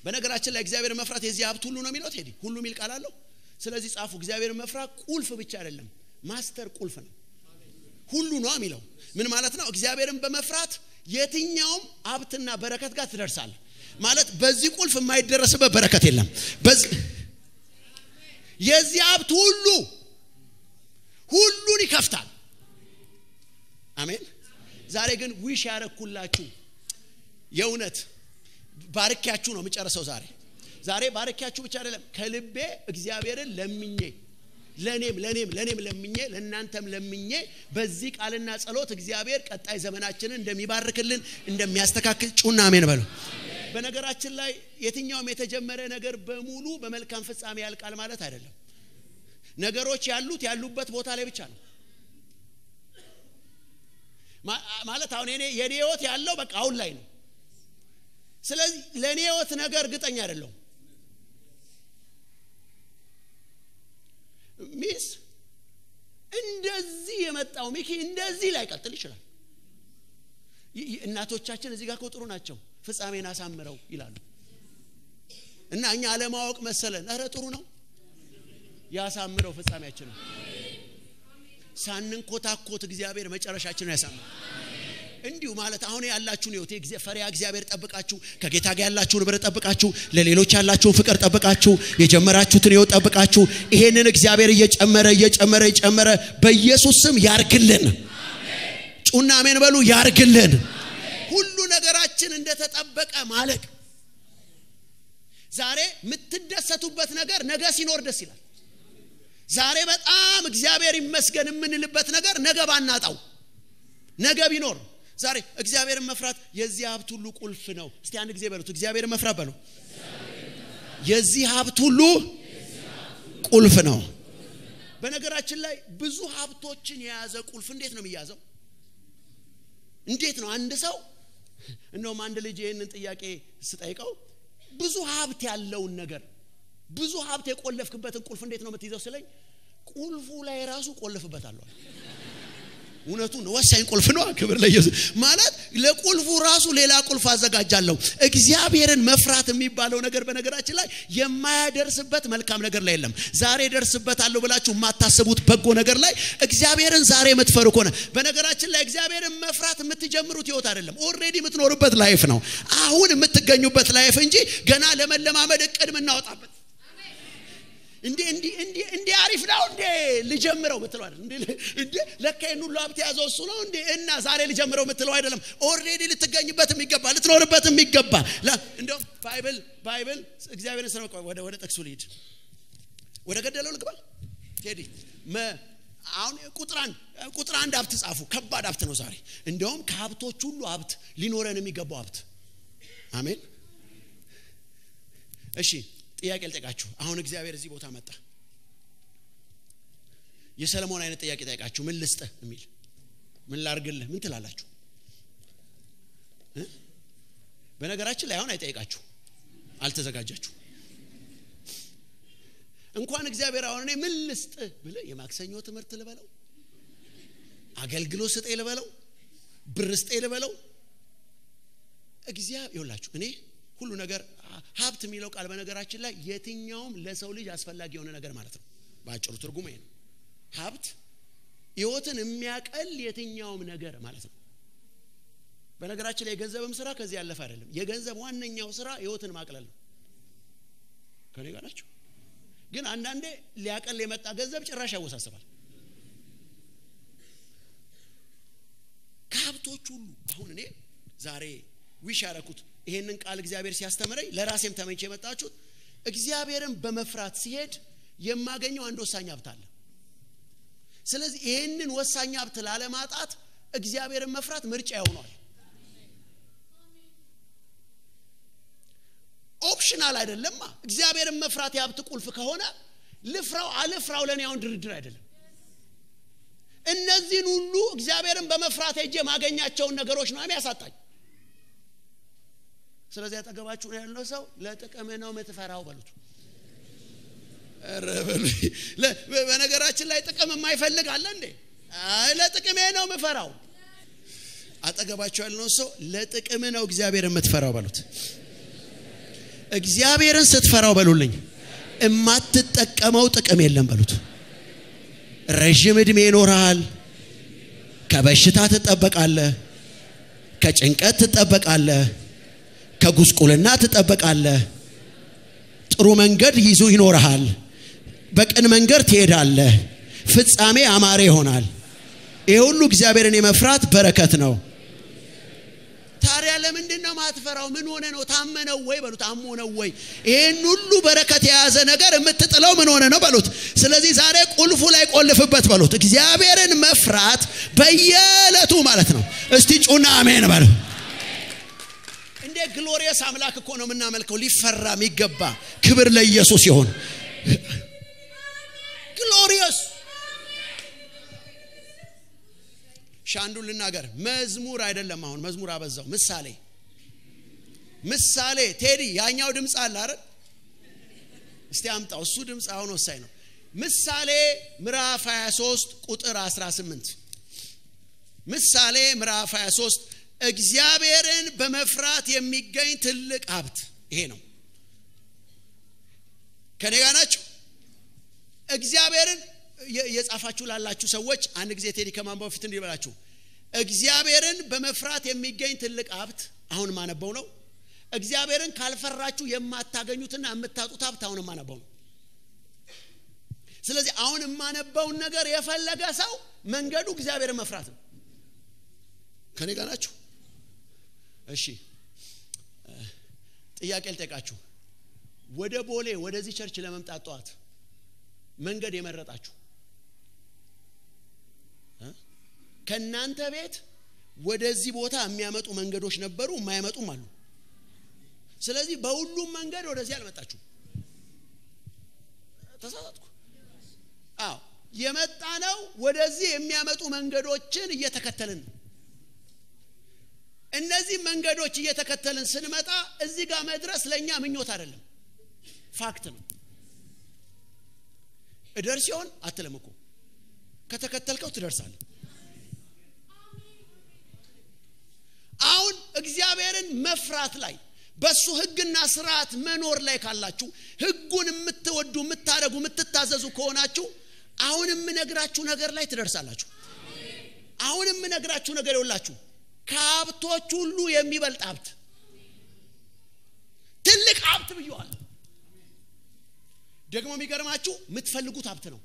በነገራችን ላይ እግዚአብሔርን መፍራት የዚህ ሀብት ሁሉ ነው የሚለው ቴዲ፣ ሁሉ የሚል ቃል አለው። ስለዚህ ጻፉ። እግዚአብሔርን መፍራት ቁልፍ ብቻ አይደለም፣ master ቁልፍ ነው። ሁሉ ነው የሚለው ምን ማለት ነው? እግዚአብሔርን በመፍራት የትኛውም ሀብትና በረከት ጋር ትደርሳለህ። ማለት በዚህ ቁልፍ የማይደረስበት በረከት የለም። በዚህ የዚህ ሀብት ሁሉ ሁሉን ይከፍታል። አሜን። ዛሬ ግን wish ያረኩላችሁ የእውነት ባርኪያችሁ ነው የምጨርሰው። ዛሬ ባርኪያችሁ ብቻ አይደለም፣ ከልቤ እግዚአብሔርን ለምኜ ለኔም ለኔም ለኔም ለምኜ ለእናንተም ለምኜ በዚህ ቃልና ጸሎት እግዚአብሔር ቀጣይ ዘመናችንን እንደሚባርክልን እንደሚያስተካክል ጩና አሜን በሉ። በነገራችን ላይ የትኛውም የተጀመረ ነገር በሙሉ በመልካም ፍጻሜ ያልቃል ማለት አይደለም። ነገሮች ያሉት ያሉበት ቦታ ላይ ብቻ ነው። ማለት አሁን የኔ ህይወት ያለው በቃ አሁን ላይ ነው። ስለዚህ ለኔ ህይወት ነገር እርግጠኛ አይደለሁም። ሚስ እንደዚህ የመጣው ሚኪ እንደዚህ ላይቀጥል ይችላል። እናቶቻችን እዚህ ጋር እኮ ጥሩ ናቸው፣ ፍጻሜን አሳምረው ይላሉ። እና እኛ አለማወቅ መሰለን። ኧረ ጥሩ ነው ያሳምረው ፍጻሜያችንን። ሳንንኮታኮት እግዚአብሔር መጨረሻችንን ያሳምረው። እንዲሁ ማለት አሁን ያላችሁን ህይወት ፈሪሃ እግዚአብሔር ጠብቃችሁ፣ ከጌታ ጋር ያላችሁን ህብረት ጠብቃችሁ፣ ለሌሎች ያላችሁን ፍቅር ጠብቃችሁ፣ የጀመራችሁትን ህይወት ጠብቃችሁ፣ ይሄንን እግዚአብሔር እየጨመረ እየጨመረ እየጨመረ በኢየሱስ ስም ያርግልን። ጩና አሜን በሉ። ያርግልን። ሁሉ ነገራችን እንደተጠበቀ ማለቅ። ዛሬ የምትደሰቱበት ነገር ነገ ሲኖር ደስ ይላል። ዛሬ በጣም እግዚአብሔር ይመስገን የምንልበት ነገር ነገ ባናጣው ነገ ቢኖር። ዛሬ እግዚአብሔርን መፍራት የዚህ ሀብት ሁሉ ቁልፍ ነው። እስቲ አንድ ጊዜ በሉት፣ እግዚአብሔርን መፍራት በሉ። የዚህ ሀብት ሁሉ ቁልፍ ነው። በነገራችን ላይ ብዙ ሀብቶችን የያዘ ቁልፍ እንዴት ነው የሚያዘው? እንዴት ነው አንድ ሰው፣ እንደውም አንድ ልጅ ይህንን ጥያቄ ስጠይቀው ብዙ ሀብት ያለውን ነገር ብዙ ሀብት የቆለፍክበትን ቁልፍ እንዴት ነው የምትይዘው ስለኝ፣ ቁልፉ ላይ ራሱ ቆልፍበታለሁ። እውነቱን ወሳኝ ቁልፍ ነው። ክብር ለኢየሱስ። ማለት ለቁልፉ ራሱ ሌላ ቁልፍ አዘጋጃለሁ። እግዚአብሔርን መፍራት የሚባለው ነገር በነገራችን ላይ የማያደርስበት መልካም ነገር ላይ የለም። ዛሬ ደርስበታለሁ ብላችሁ የማታስቡት በጎ ነገር ላይ እግዚአብሔርን ዛሬ የምትፈሩ ከሆነ፣ በነገራችን ላይ እግዚአብሔርን መፍራት የምትጀምሩት ህይወት አይደለም፣ already የምትኖሩበት life ነው። አሁን የምትገኙበት life እንጂ ገና ለመለማመድ እቅድ የምናወጣበት እንዴ እንዴ እንዴ እንዴ አሪፍ ነው እንዴ ልጀምረው የምትለው አይደለም። እንዴ እንዴ ለካ ይሄን ሁሉ ሀብት የያዘው እሱ ነው እንዴ እና ዛሬ ልጀምረው የምትለው አይደለም። already ልትገኝበት የሚገባ ልትኖርበት የሚገባ። እንደውም Bible እግዚአብሔርን ስለ ወደ ጥቅሱ ልሂድ፣ ወደ ገደለው ልግባ። ቴዲ አሁን ቁጥር አንድ ሀብት ጻፉ። ከባድ ሀብት ነው ዛሬ። እንደውም ከሀብቶች ሁሉ ሀብት ሊኖረን የሚገባው ሀብት። አሜን። እሺ ጥያቄ ልጠይቃችሁ። አሁን እግዚአብሔር እዚህ ቦታ መጣ። የሰለሞን አይነት ጥያቄ ጠይቃችሁ ምን ልስጥህ የሚል ምን ላርግልህ ምን ትላላችሁ? በነገራችን ላይ አሁን አይጠይቃችሁ፣ አልተዘጋጃችሁ። እንኳን እግዚአብሔር አሁን እኔ ምን ልስጥህ ብለህ የማክሰኞ ትምህርት ልበለው፣ አገልግሎት ስጠኝ ልበለው፣ ብር ስጠኝ ልበለው፣ እግዚአብሔር ይኸውላችሁ እኔ ሁሉ ነገር ሀብት የሚለው ቃል በነገራችን ላይ የትኛውም ለሰው ልጅ አስፈላጊ የሆነ ነገር ማለት ነው። በአጭሩ ትርጉሙ ይሄ ነው። ሀብት ህይወትን የሚያቀል የትኛውም ነገር ማለት ነው። በነገራችን ላይ የገንዘብም ስራ ከዚህ ያለፈ አይደለም። የገንዘብ ዋነኛው ስራ ህይወትን ማቅለል ነው። ከኔ ጋር ናችሁ? ግን አንዳንዴ ሊያቀል የመጣ ገንዘብ ጭራሽ ያወሳስባል። ከሀብቶች ሁሉ አሁን እኔ ዛሬ wish ያረኩት ይሄንን ቃል እግዚአብሔር ሲያስተምረኝ ለራሴም ተመኝቼ የመጣችሁት እግዚአብሔርን በመፍራት ሲሄድ የማገኘው አንድ ወሳኝ ሀብት አለ። ስለዚህ ይሄንን ወሳኝ ሀብት ላለማጣት እግዚአብሔርን መፍራት ምርጫ ይሆናል። optional አይደለማ። እግዚአብሔርን መፍራት የሀብት ቁልፍ ከሆነ ልፍራው አልፍራው ለኔ አሁን ድርድር አይደለም። እነዚህን ሁሉ እግዚአብሔርን በመፍራት ሄጄ ማገኛቸውን ነገሮች ነው የሚያሳጣኝ። ስለዚህ አጠገባችሁ ያለው ሰው ለጥቅም ነው የምትፈራው በሉት። በነገራችን ላይ ጥቅም የማይፈልግ አለ እንዴ? አይ ለጥቅሜ ነው የምፈራው። አጠገባችሁ ያለው ሰው ለጥቅም ነው እግዚአብሔር የምትፈራው በሉት። እግዚአብሔርን ስትፈራው በሉልኝ እማትጠቀመው ጥቅም የለም በሉት። ረጅም እድሜ ይኖርሃል፣ ከበሽታ ትጠበቃለህ፣ ከጭንቀት ትጠበቃለህ፣ ከጉስቁልና ትጠበቃለህ። ጥሩ መንገድ ይዞ ይኖርሃል፣ በቅን መንገድ ትሄዳለህ፣ ፍጻሜ አማረ ይሆናል። ይሄ ሁሉ እግዚአብሔርን የመፍራት በረከት ነው። ታዲያ ለምንድን ነው ማትፈራው? ምን ሆነ ነው? ታመነው ወይ በሉት። አሞ ነው ወይ? ይሄን ሁሉ በረከት የያዘ ነገር የምትጥለው ምን ሆነ ነው በሉት። ስለዚህ ዛሬ ቁልፉ ላይ ቆልፍበት በሉት። እግዚአብሔርን መፍራት በየዕለቱ ማለት ነው። እስቲ ጩና አሜን በሉ። እንደ glorious አምላክ እኮ ነው የምናመልከው፣ ሊፈራ የሚገባ ክብር ለኢየሱስ ይሁን። Glorious ሻንዱን ልናገር፣ መዝሙር አይደለም። አሁን መዝሙር አበዛው። ምሳሌ ምሳሌ ቴዲ ያኛው ድምጽ አለ አይደል? እስቲ አምጣው። እሱ ድምጽ አሁን ወሳኝ ነው። ምሳሌ ምዕራፍ 23 ቁጥር 18። ምሳሌ ምዕራፍ 23 እግዚአብሔርን በመፍራት የሚገኝ ትልቅ ሀብት ይሄ ነው። ከኔ ጋር ናችሁ? እግዚአብሔርን የጻፋችሁ ላላችሁ ሰዎች አንድ ጊዜ ቴዲ ከማንበብ በፊት እንዲህ በላችሁ። እግዚአብሔርን በመፍራት የሚገኝ ትልቅ ሀብት አሁን ማነበው ነው። እግዚአብሔርን ካልፈራችሁ የማታገኙትና የምታጡት ሀብት አሁን ማነበው ነው። ስለዚህ አሁን የማነበውን ነገር የፈለገ ሰው መንገዱ እግዚአብሔርን መፍራት ነው። ከኔ ጋር ናችሁ? እሺ ጥያቄ ልጠይቃችሁ። ወደ ቦሌ ወደዚህ church ለመምጣት ጠዋት መንገድ የመረጣችሁ ከናንተ ቤት ወደዚህ ቦታ የሚያመጡ መንገዶች ነበሩ፣ የማያመጡም አሉ። ስለዚህ በሁሉም መንገድ ወደዚህ አልመጣችሁ። ተሳሳትኩ? አዎ የመጣነው ወደዚህ የሚያመጡ መንገዶችን እየተከተልን ነው። እነዚህ መንገዶች እየተከተልን ስንመጣ እዚህ ጋር መድረስ ለኛ ምኞት አይደለም፣ fact ነው። እደርስ ይሆን አትልም እኮ፣ ከተከተልከው ትደርሳለህ። አሁን እግዚአብሔርን መፍራት ላይ በሱ ህግና ስርዓት መኖር ላይ ካላችሁ፣ ህጉን የምትወዱ የምታደርጉ የምትታዘዙ ከሆናችሁ አሁን የምነግራችሁ ነገር ላይ ትደርሳላችሁ። አሁን የምነግራችሁ ነገር ይኸውላችሁ፣ ከሀብቶች ሁሉ የሚበልጥ ሀብት፣ ትልቅ ሀብት ብየዋለሁ። ደግሞ የሚገርማችሁ የምትፈልጉት ሀብት ነው።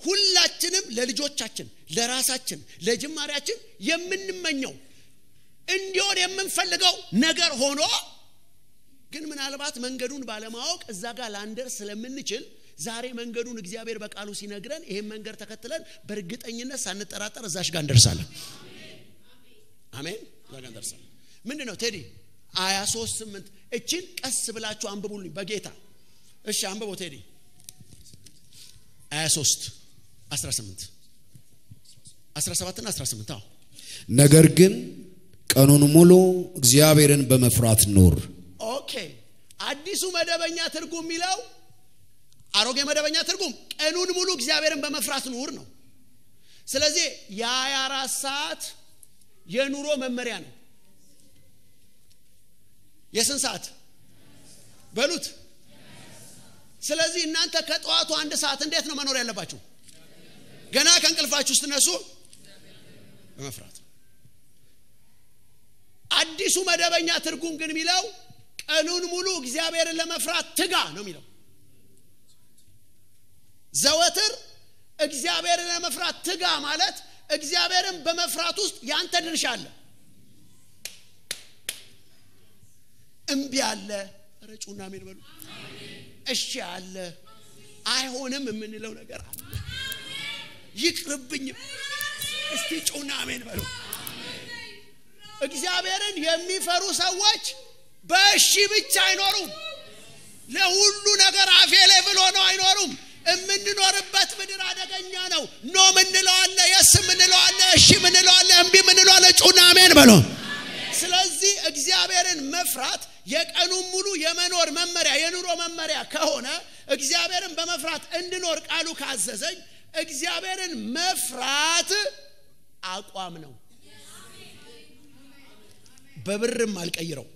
ሁላችንም ለልጆቻችን፣ ለራሳችን፣ ለጅማሬያችን የምንመኘው እንዲሆን የምንፈልገው ነገር ሆኖ ግን ምናልባት መንገዱን ባለማወቅ እዛ ጋር ላንደርስ ስለምንችል ዛሬ መንገዱን እግዚአብሔር በቃሉ ሲነግረን ይሄን መንገድ ተከትለን በእርግጠኝነት ሳንጠራጠር እዛሽ ጋር እንደርሳለን። አሜን። እዛ ጋር እንደርሳለን። ምንድነው ቴዲ 23:8 እቺን ቀስ ብላችሁ አንብቡልኝ በጌታ። እሺ አንብቦ ቴዲ 23:18 17 እና 18። አዎ ነገር ግን ቀኑን ሙሉ እግዚአብሔርን በመፍራት ኑር። Okay አዲሱ መደበኛ ትርጉም የሚለው አሮጌ መደበኛ ትርጉም ቀኑን ሙሉ እግዚአብሔርን በመፍራት ኑር ነው። ስለዚህ የ24 ሰዓት የኑሮ መመሪያ ነው። የስንት ሰዓት በሉት? ስለዚህ እናንተ ከጠዋቱ 1 ሰዓት እንዴት ነው መኖር ያለባችሁ? ገና ከእንቅልፋችሁ ስትነሱ በመፍራት። አዲሱ መደበኛ ትርጉም ግን የሚለው ቀኑን ሙሉ እግዚአብሔርን ለመፍራት ትጋ ነው የሚለው። ዘወትር እግዚአብሔርን ለመፍራት ትጋ ማለት እግዚአብሔርን በመፍራት ውስጥ ያንተ ድርሻ አለ። እምቢ አለ፣ ረጩና አሜን በሉ። እሺ አለ፣ አይሆንም የምንለው ነገር አለ፣ ይቅርብኝ፣ እስቲ ጩና አሜን በሉ። እግዚአብሔርን የሚፈሩ ሰዎች በእሺ ብቻ አይኖሩም። ለሁሉ ነገር አፌ ላይ ብሎ ነው አይኖሩም። እምንኖርበት ምድር አደገኛ ነው። No ምንለው አለ፣ yes ምንለው አለ፣ እሺ ምንለው አለ፣ እምቢ ምንለው አለ። ጩና አሜን በሉ። ስለዚህ እግዚአብሔርን መፍራት የቀኑን ሙሉ የመኖር መመሪያ የኑሮ መመሪያ ከሆነ እግዚአብሔርን በመፍራት እንድኖር ቃሉ ካዘዘኝ እግዚአብሔርን መፍራት አቋም ነው። በብርም አልቀይረው።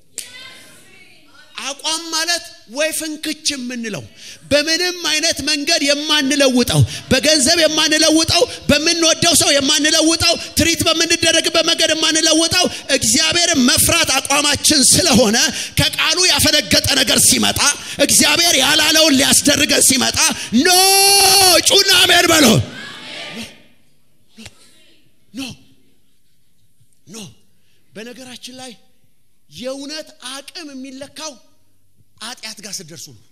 አቋም ማለት ወይ ፍንክች የምንለው በምንም አይነት መንገድ የማንለውጠው፣ በገንዘብ የማንለውጠው፣ በምንወደው ሰው የማንለውጠው፣ ትሪት በምንደረግበት መንገድ የማንለውጠው እግዚአብሔርን መፍራት አቋማችን ስለሆነ ከቃሉ ያፈነገጠ ነገር ሲመጣ እግዚአብሔር ያላለውን ሊያስደርገን ሲመጣ no ጩና አሜን በሉ። No no። በነገራችን ላይ የእውነት አቅም የሚለካው ኃጢአት ጋር ስትደርሱ ነው።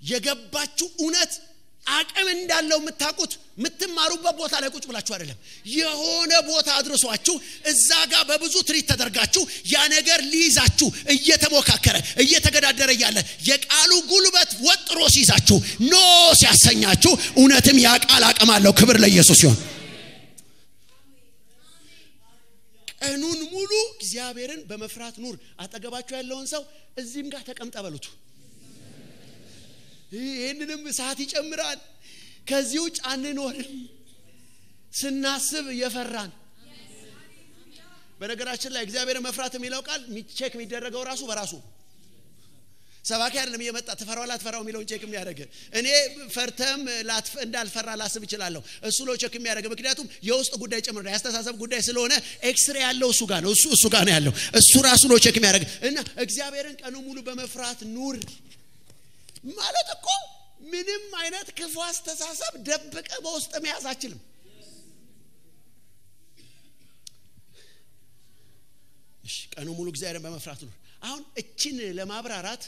የገባችሁ እውነት አቅም እንዳለው የምታውቁት የምትማሩበት ቦታ ላይ ቁጭ ብላችሁ አይደለም። የሆነ ቦታ አድርሷችሁ እዛ ጋር በብዙ ትሪት ተደርጋችሁ ያ ነገር ሊይዛችሁ እየተሞካከረ እየተገዳደረ እያለ የቃሉ ጉልበት ወጥሮ ሲይዛችሁ no ሲያሰኛችሁ እውነትም ያ ቃል አቅም አለው። ክብር ለኢየሱስ ይሁን። ቀኑን ሙሉ እግዚአብሔርን በመፍራት ኑር። አጠገባችሁ ያለውን ሰው እዚህም ጋር ተቀምጠ በሉት። ይሄንንም ሰዓት ይጨምራል። ከዚህ ውጭ አንኖርም ስናስብ የፈራን። በነገራችን ላይ እግዚአብሔርን መፍራት የሚለው ቃል check የሚደረገው ራሱ በራሱ ሰባኪ አይደለም እየመጣ ትፈራው ላትፈራው የሚለውን check የሚያደርግ። እኔ ፈርተም እንዳልፈራ ላስብ እችላለሁ። እሱ ነው check የሚያደርግ። ምክንያቱም የውስጥ ጉዳይ ጭምር ነው፣ ያስተሳሰብ ጉዳይ ስለሆነ ኤክስሬ ያለው እሱ ጋር ነው፣ እሱ ጋር ነው ያለው። እሱ ራሱ ነው check የሚያደርግ። እና እግዚአብሔርን ቀኑ ሙሉ በመፍራት ኑር ማለት እኮ ምንም አይነት ክፉ አስተሳሰብ ደብቀ በውስጥ መያዝ አትችልም። እሺ ቀኑ ሙሉ እግዚአብሔርን በመፍራት ኑር። አሁን እቺን ለማብራራት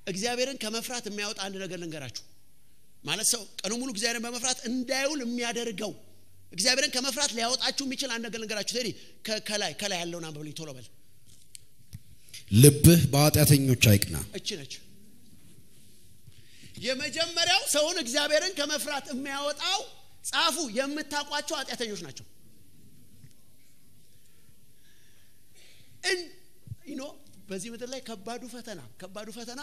እግዚአብሔርን ከመፍራት የሚያወጣ አንድ ነገር ልንገራችሁ። ማለት ሰው ቀኑ ሙሉ እግዚአብሔርን በመፍራት እንዳይውል የሚያደርገው እግዚአብሔርን ከመፍራት ሊያወጣችሁ የሚችል አንድ ነገር ልንገራችሁ። ቴዲ ከላይ ከላይ ያለውን አንብብልኝ ቶሎ በል። ልብህ በኃጢአተኞች አይቅና። እቺ ነች የመጀመሪያው ሰውን እግዚአብሔርን ከመፍራት የሚያወጣው። ጻፉ፣ የምታውቋቸው ኃጢአተኞች ናቸው። በዚህ ምድር ላይ ከባዱ ፈተና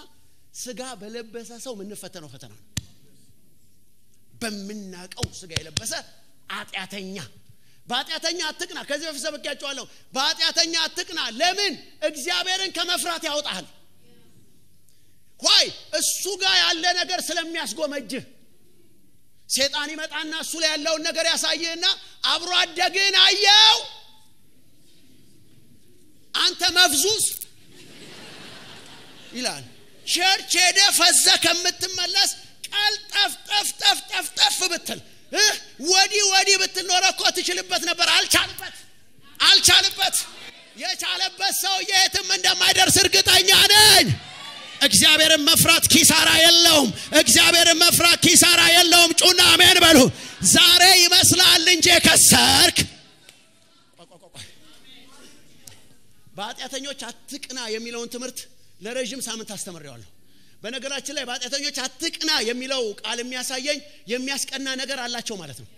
ስጋ በለበሰ ሰው የምንፈተነው ፈተና ነው። በምናቀው ስጋ የለበሰ ኃጢአተኛ። በኃጢአተኛ አትቅና። ከዚህ በፊት ሰብኬያቸዋለሁ። በኃጢአተኛ አትቅና። ለምን? እግዚአብሔርን ከመፍራት ያወጣሃል። why እሱ ጋር ያለ ነገር ስለሚያስጎመጅህ። ሰይጣን ይመጣና እሱ ላይ ያለውን ነገር ያሳይህና አብሮ አደግህን አየው፣ አንተ መፍዙዝ ይላል። church ሄደህ ፈዘህ ከምትመለስ ቀልጠፍ ጠፍ ጠፍ ጠፍ ጠፍ ብትል ወዲህ ወዲህ ብትል ኖሮ እኮ ትችልበት ነበር። አልቻልበት። የቻለበት ሰው የትም እንደማይደርስ እርግጠኛ ነኝ። እግዚአብሔርን መፍራት ኪሳራ የለውም። እግዚአብሔርን መፍራት ኪሳራ የለውም። ጩና አሜን በሉ። ዛሬ ይመስላል እንጂ ከሰርክ። በኃጢአተኞች አትቅና የሚለውን ትምህርት ለረጅም ሳምንት አስተምሬዋለሁ። በነገራችን ላይ በኃጢአተኞች አትቅና የሚለው ቃል የሚያሳየኝ የሚያስቀና ነገር አላቸው ማለት ነው።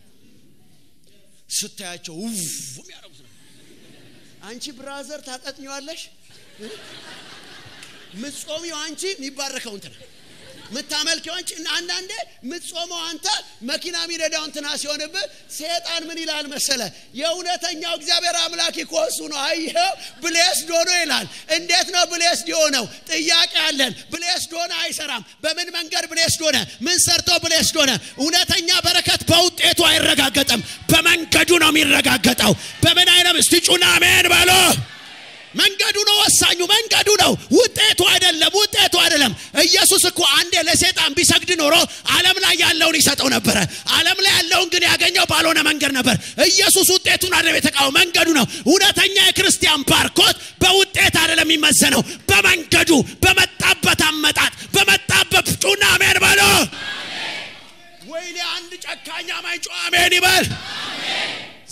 ስታያቸው ውፍ የሚያደርጉት ነው። አንቺ brother ታቀጥኚዋለሽ፣ ምጾሚው አንቺ የሚባረከው እንትና፣ ምታመልኪው አንቺ። አንዳንዴ ምጾመው አንተ መኪና የሚነዳው እንትና ሲሆንብህ ሰይጣን ምን ይላል መሰለ? የእውነተኛው እግዚአብሔር አምላክ እኮ እሱ ነው። አየኸው blessed ሆኖ ይላል። እንዴት ነው blessed የሆነው? ጥያቄ አለን። Blessed ሆነ አይሰራም። በምን መንገድ blessed ሆነ? ምን ሰርቶ blessed ሆነ? እውነተኛ በረከት በውጤቱ አይረጋገጥም፣ በመንገዱ ነው የሚረጋገጠው። በምን አይነት እስቲ ጩና አሜን በሉ። መንገዱ ነው ወሳኙ፣ መንገዱ ነው፣ ውጤቱ አይደለም። ውጤቱ አይደለም። ኢየሱስ እኮ አንዴ ለሰይጣን ቢሰግድ ኖሮ ዓለም ላይ ያለውን ይሰጠው ነበር። ዓለም ላይ ያለውን ግን ያገኘው ባልሆነ መንገድ ነበር። ኢየሱስ ውጤቱን አይደለም የተቃወመው፣ መንገዱ ነው። እውነተኛ የክርስቲያን ባርኮት በውጤት አይደለም የሚመዘነው፣ በመንገዱ፣ በመጣበት አመጣጥ፣ በመጣበት ጩና አሜን በሉ። ወይኔ አንድ ጨካኝ አማኝ ጮህ አሜን ይበል።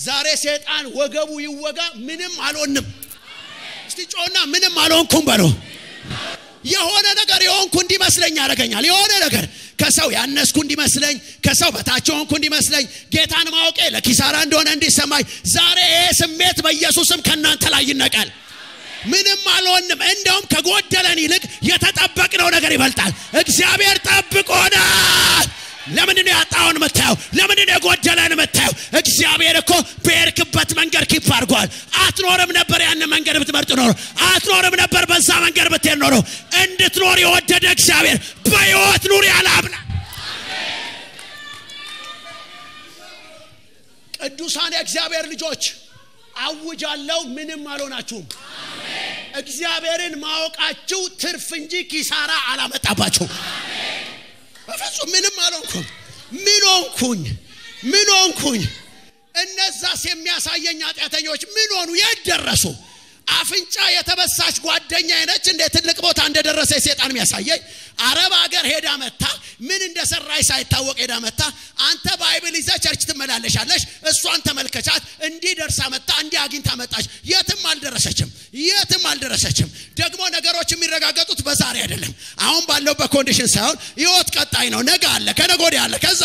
ዛሬ ሰይጣን ወገቡ ይወጋ፣ ምንም አልሆንም። እስቲ ጮና ምንም አልሆንኩም በሉ። የሆነ ነገር የሆንኩ እንዲመስለኝ ያደርገኛል። የሆነ ነገር ከሰው ያነስኩ እንዲመስለኝ፣ ከሰው በታች የሆንኩ እንዲመስለኝ፣ ጌታን ማወቄ ለኪሳራ እንደሆነ እንዲሰማኝ፣ ዛሬ ይሄ ስሜት በኢየሱስም ከእናንተ ላይ ይነቃል። ምንም አልሆንም። እንደውም ከጎደለን ይልቅ የተጠበቅነው ነገር ይበልጣል። እግዚአብሔር ጠብቆናል። ለምንድን ነው ያጣውን የምታየው? ለምንድን ነው የጎደለን የምታየው? እግዚአብሔር እኮ በሄድክበት መንገድ keep አድርጓል። አትኖርም ነበር ያንን መንገድ ብትመርጥ ኖሮ፣ አትኖርም ነበር በዛ መንገድ ብትሄድ ኖሮ። እንድትኖር የወደደ እግዚአብሔር በሕይወት ኑር ያለ አምላክ። ቅዱሳን የእግዚአብሔር ልጆች አውጃለሁ፣ ምንም አልሆናችሁም። እግዚአብሔርን ማወቃችሁ ትርፍ እንጂ ኪሳራ አላመጣባችሁም። በፍጹም ምንም አልሆንኩም። ምን ሆንኩኝ? ምን ሆንኩኝ? እነዛስ የሚያሳየኝ ኃጢአተኞች ምን ሆኑ? የት ደረሱ? አፍንጫ የተበሳች ጓደኛዬ ነች እንደ ትልቅ ቦታ እንደደረሰ ሰይጣን የሚያሳየኝ። አረብ ሀገር ሄዳ መታ ምን እንደሰራች ሳይታወቅ ሄዳ መታ። አንተ Bible ይዘህ church ትመላለሻለሽ፣ እሷን ተመልከቻት። እንዲህ ደርሳ መታ፣ እንዲህ አግኝታ መጣች። የትም አልደረሰችም፣ የትም አልደረሰችም። ደግሞ ነገሮች የሚረጋገጡት በዛሬ አይደለም፣ አሁን ባለው በ condition ሳይሆን ህይወት ቀጣይ ነው። ነገ አለ፣ ከነገ ወዲያ አለ። ከዛ